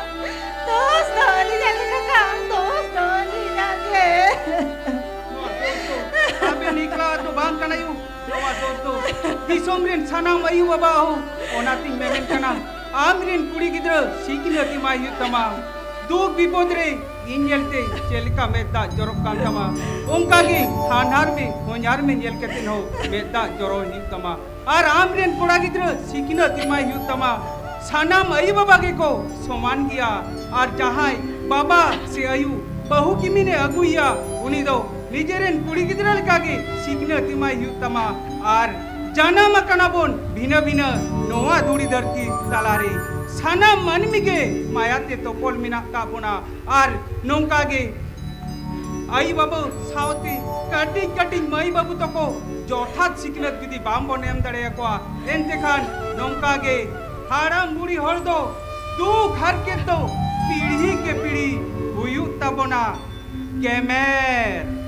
ᱟᱢᱨᱮᱱ ᱥᱟᱱᱟᱢ ᱟᱭᱳ ᱵᱟᱵᱟ ᱦᱚᱸ᱾ ᱚᱱᱟᱛᱤᱧ ᱢᱮᱢᱮᱱ ᱠᱟᱱᱟ, ᱟᱢᱨᱮᱱ ᱠᱩᱲᱤ ᱜᱤᱫᱽᱨᱟᱹ ᱥᱤᱠᱷᱱᱟᱹᱛ ᱮᱢᱟᱭ ᱦᱩᱭᱩᱜ ᱛᱟᱢᱟ᱾ ᱫᱩᱠ ᱵᱤᱯᱚᱫ ᱨᱮ ᱤᱧ ᱧᱮᱞᱛᱮ ᱪᱮᱫ ᱞᱮᱠᱟ ᱢᱮᱫ ᱫᱟᱜ ᱡᱚᱨᱚᱜ ᱠᱟᱱ ᱛᱟᱢᱟ, ᱚᱱᱠᱟ ᱜᱮ ᱦᱟᱱᱦᱟᱨ ᱢᱮ, ᱦᱚᱧᱦᱟᱨ ᱢᱮ ᱧᱮᱞ ᱠᱟᱛᱮ ᱦᱚᱸ ᱢᱮᱫ ᱫᱟᱜ ᱡᱚᱨᱚ ᱦᱩᱭᱩᱜ ᱛᱟᱢᱟ᱾ ᱟᱨ ᱟᱢᱨᱮᱱ ᱠᱚᱲᱟ ᱜᱤᱫᱽᱨᱟᱹ ᱥᱤᱠᱷᱱᱟᱹᱛ ᱮᱢᱟᱭ ᱦᱩᱭᱩᱜ ᱛᱟᱢᱟ᱾ ᱥᱟᱱᱟᱢ ᱟᱭᱳ ᱵᱟᱵᱟ ᱜᱮᱠᱚ ᱥᱚᱢᱟᱱ ᱜᱮᱭᱟ᱾ ᱟᱨ ᱡᱟᱦᱟᱸᱭ ᱵᱟᱵᱟ ᱥᱮ ᱟᱭᱳ ᱵᱟᱹᱦᱩ ᱠᱤᱢᱤᱱᱮ ᱟᱹᱜᱩᱭᱮᱭᱟ, ᱩᱱᱤ ᱫᱚ ᱱᱤᱡᱮᱨᱮᱱ ᱠᱩᱲᱤ ᱜᱤᱫᱽᱨᱟᱹ ᱞᱮᱠᱟᱜᱮ ᱥᱤᱠᱷᱱᱟᱹᱛ ᱮᱢᱟᱭ ᱦᱩᱭᱩᱜ ᱛᱟᱢᱟ᱾ ᱟᱨ ᱡᱟᱱᱟᱢ ᱟᱠᱟᱱᱟ ᱵᱚᱱ ᱵᱷᱤᱱᱟᱹ ᱵᱷᱤᱱᱟᱹ ᱱᱚᱣᱟ ᱫᱷᱩᱲᱤ ᱫᱷᱟᱹᱨᱛᱤ ᱛᱟᱞᱟᱨᱮ᱾ ᱥᱟᱱᱟᱢ ᱢᱟᱹᱱᱢᱤ ᱜᱮ ᱢᱟᱭᱟᱛᱮ ᱛᱚᱯᱚᱞ ᱢᱮᱱᱟᱜ ᱠᱟᱜ ᱵᱚᱱᱟ᱾ ᱟᱨ ᱱᱚᱝᱠᱟ ᱜᱮ ᱟᱭᱳ ᱵᱟᱵᱟ ᱥᱟᱶᱛᱮ ᱠᱟᱹᱴᱤᱡ ᱠᱟᱹᱴᱤᱡ ᱢᱟᱹᱭ ᱵᱟᱹᱵᱩ ᱛᱟᱠᱚ ᱡᱚᱛᱷᱟᱛ ᱥᱤᱠᱷᱱᱟᱹᱛ ᱡᱩᱫᱤ ᱵᱟᱝ ᱵᱚᱱ ᱮᱢ ᱫᱟᱲᱮᱭᱟᱠᱚᱣᱟ, ᱮᱱᱛᱮ ᱠᱷᱟᱱ ᱱᱚᱝᱠᱟ ᱜᱮ ᱦᱟᱲᱟᱢ ᱵᱩᱲᱦᱤ ᱦᱚᱲ ᱫᱚ ᱫᱩᱠ ᱦᱟᱨᱠᱮᱛ ᱫᱚ ᱯᱤᱲᱦᱤ ᱠᱮ ᱯᱤᱲᱦᱤ ᱦᱩᱭᱩᱜ ᱛᱟᱵᱚᱱᱟ᱾ ᱜᱮᱢᱮᱨ᱾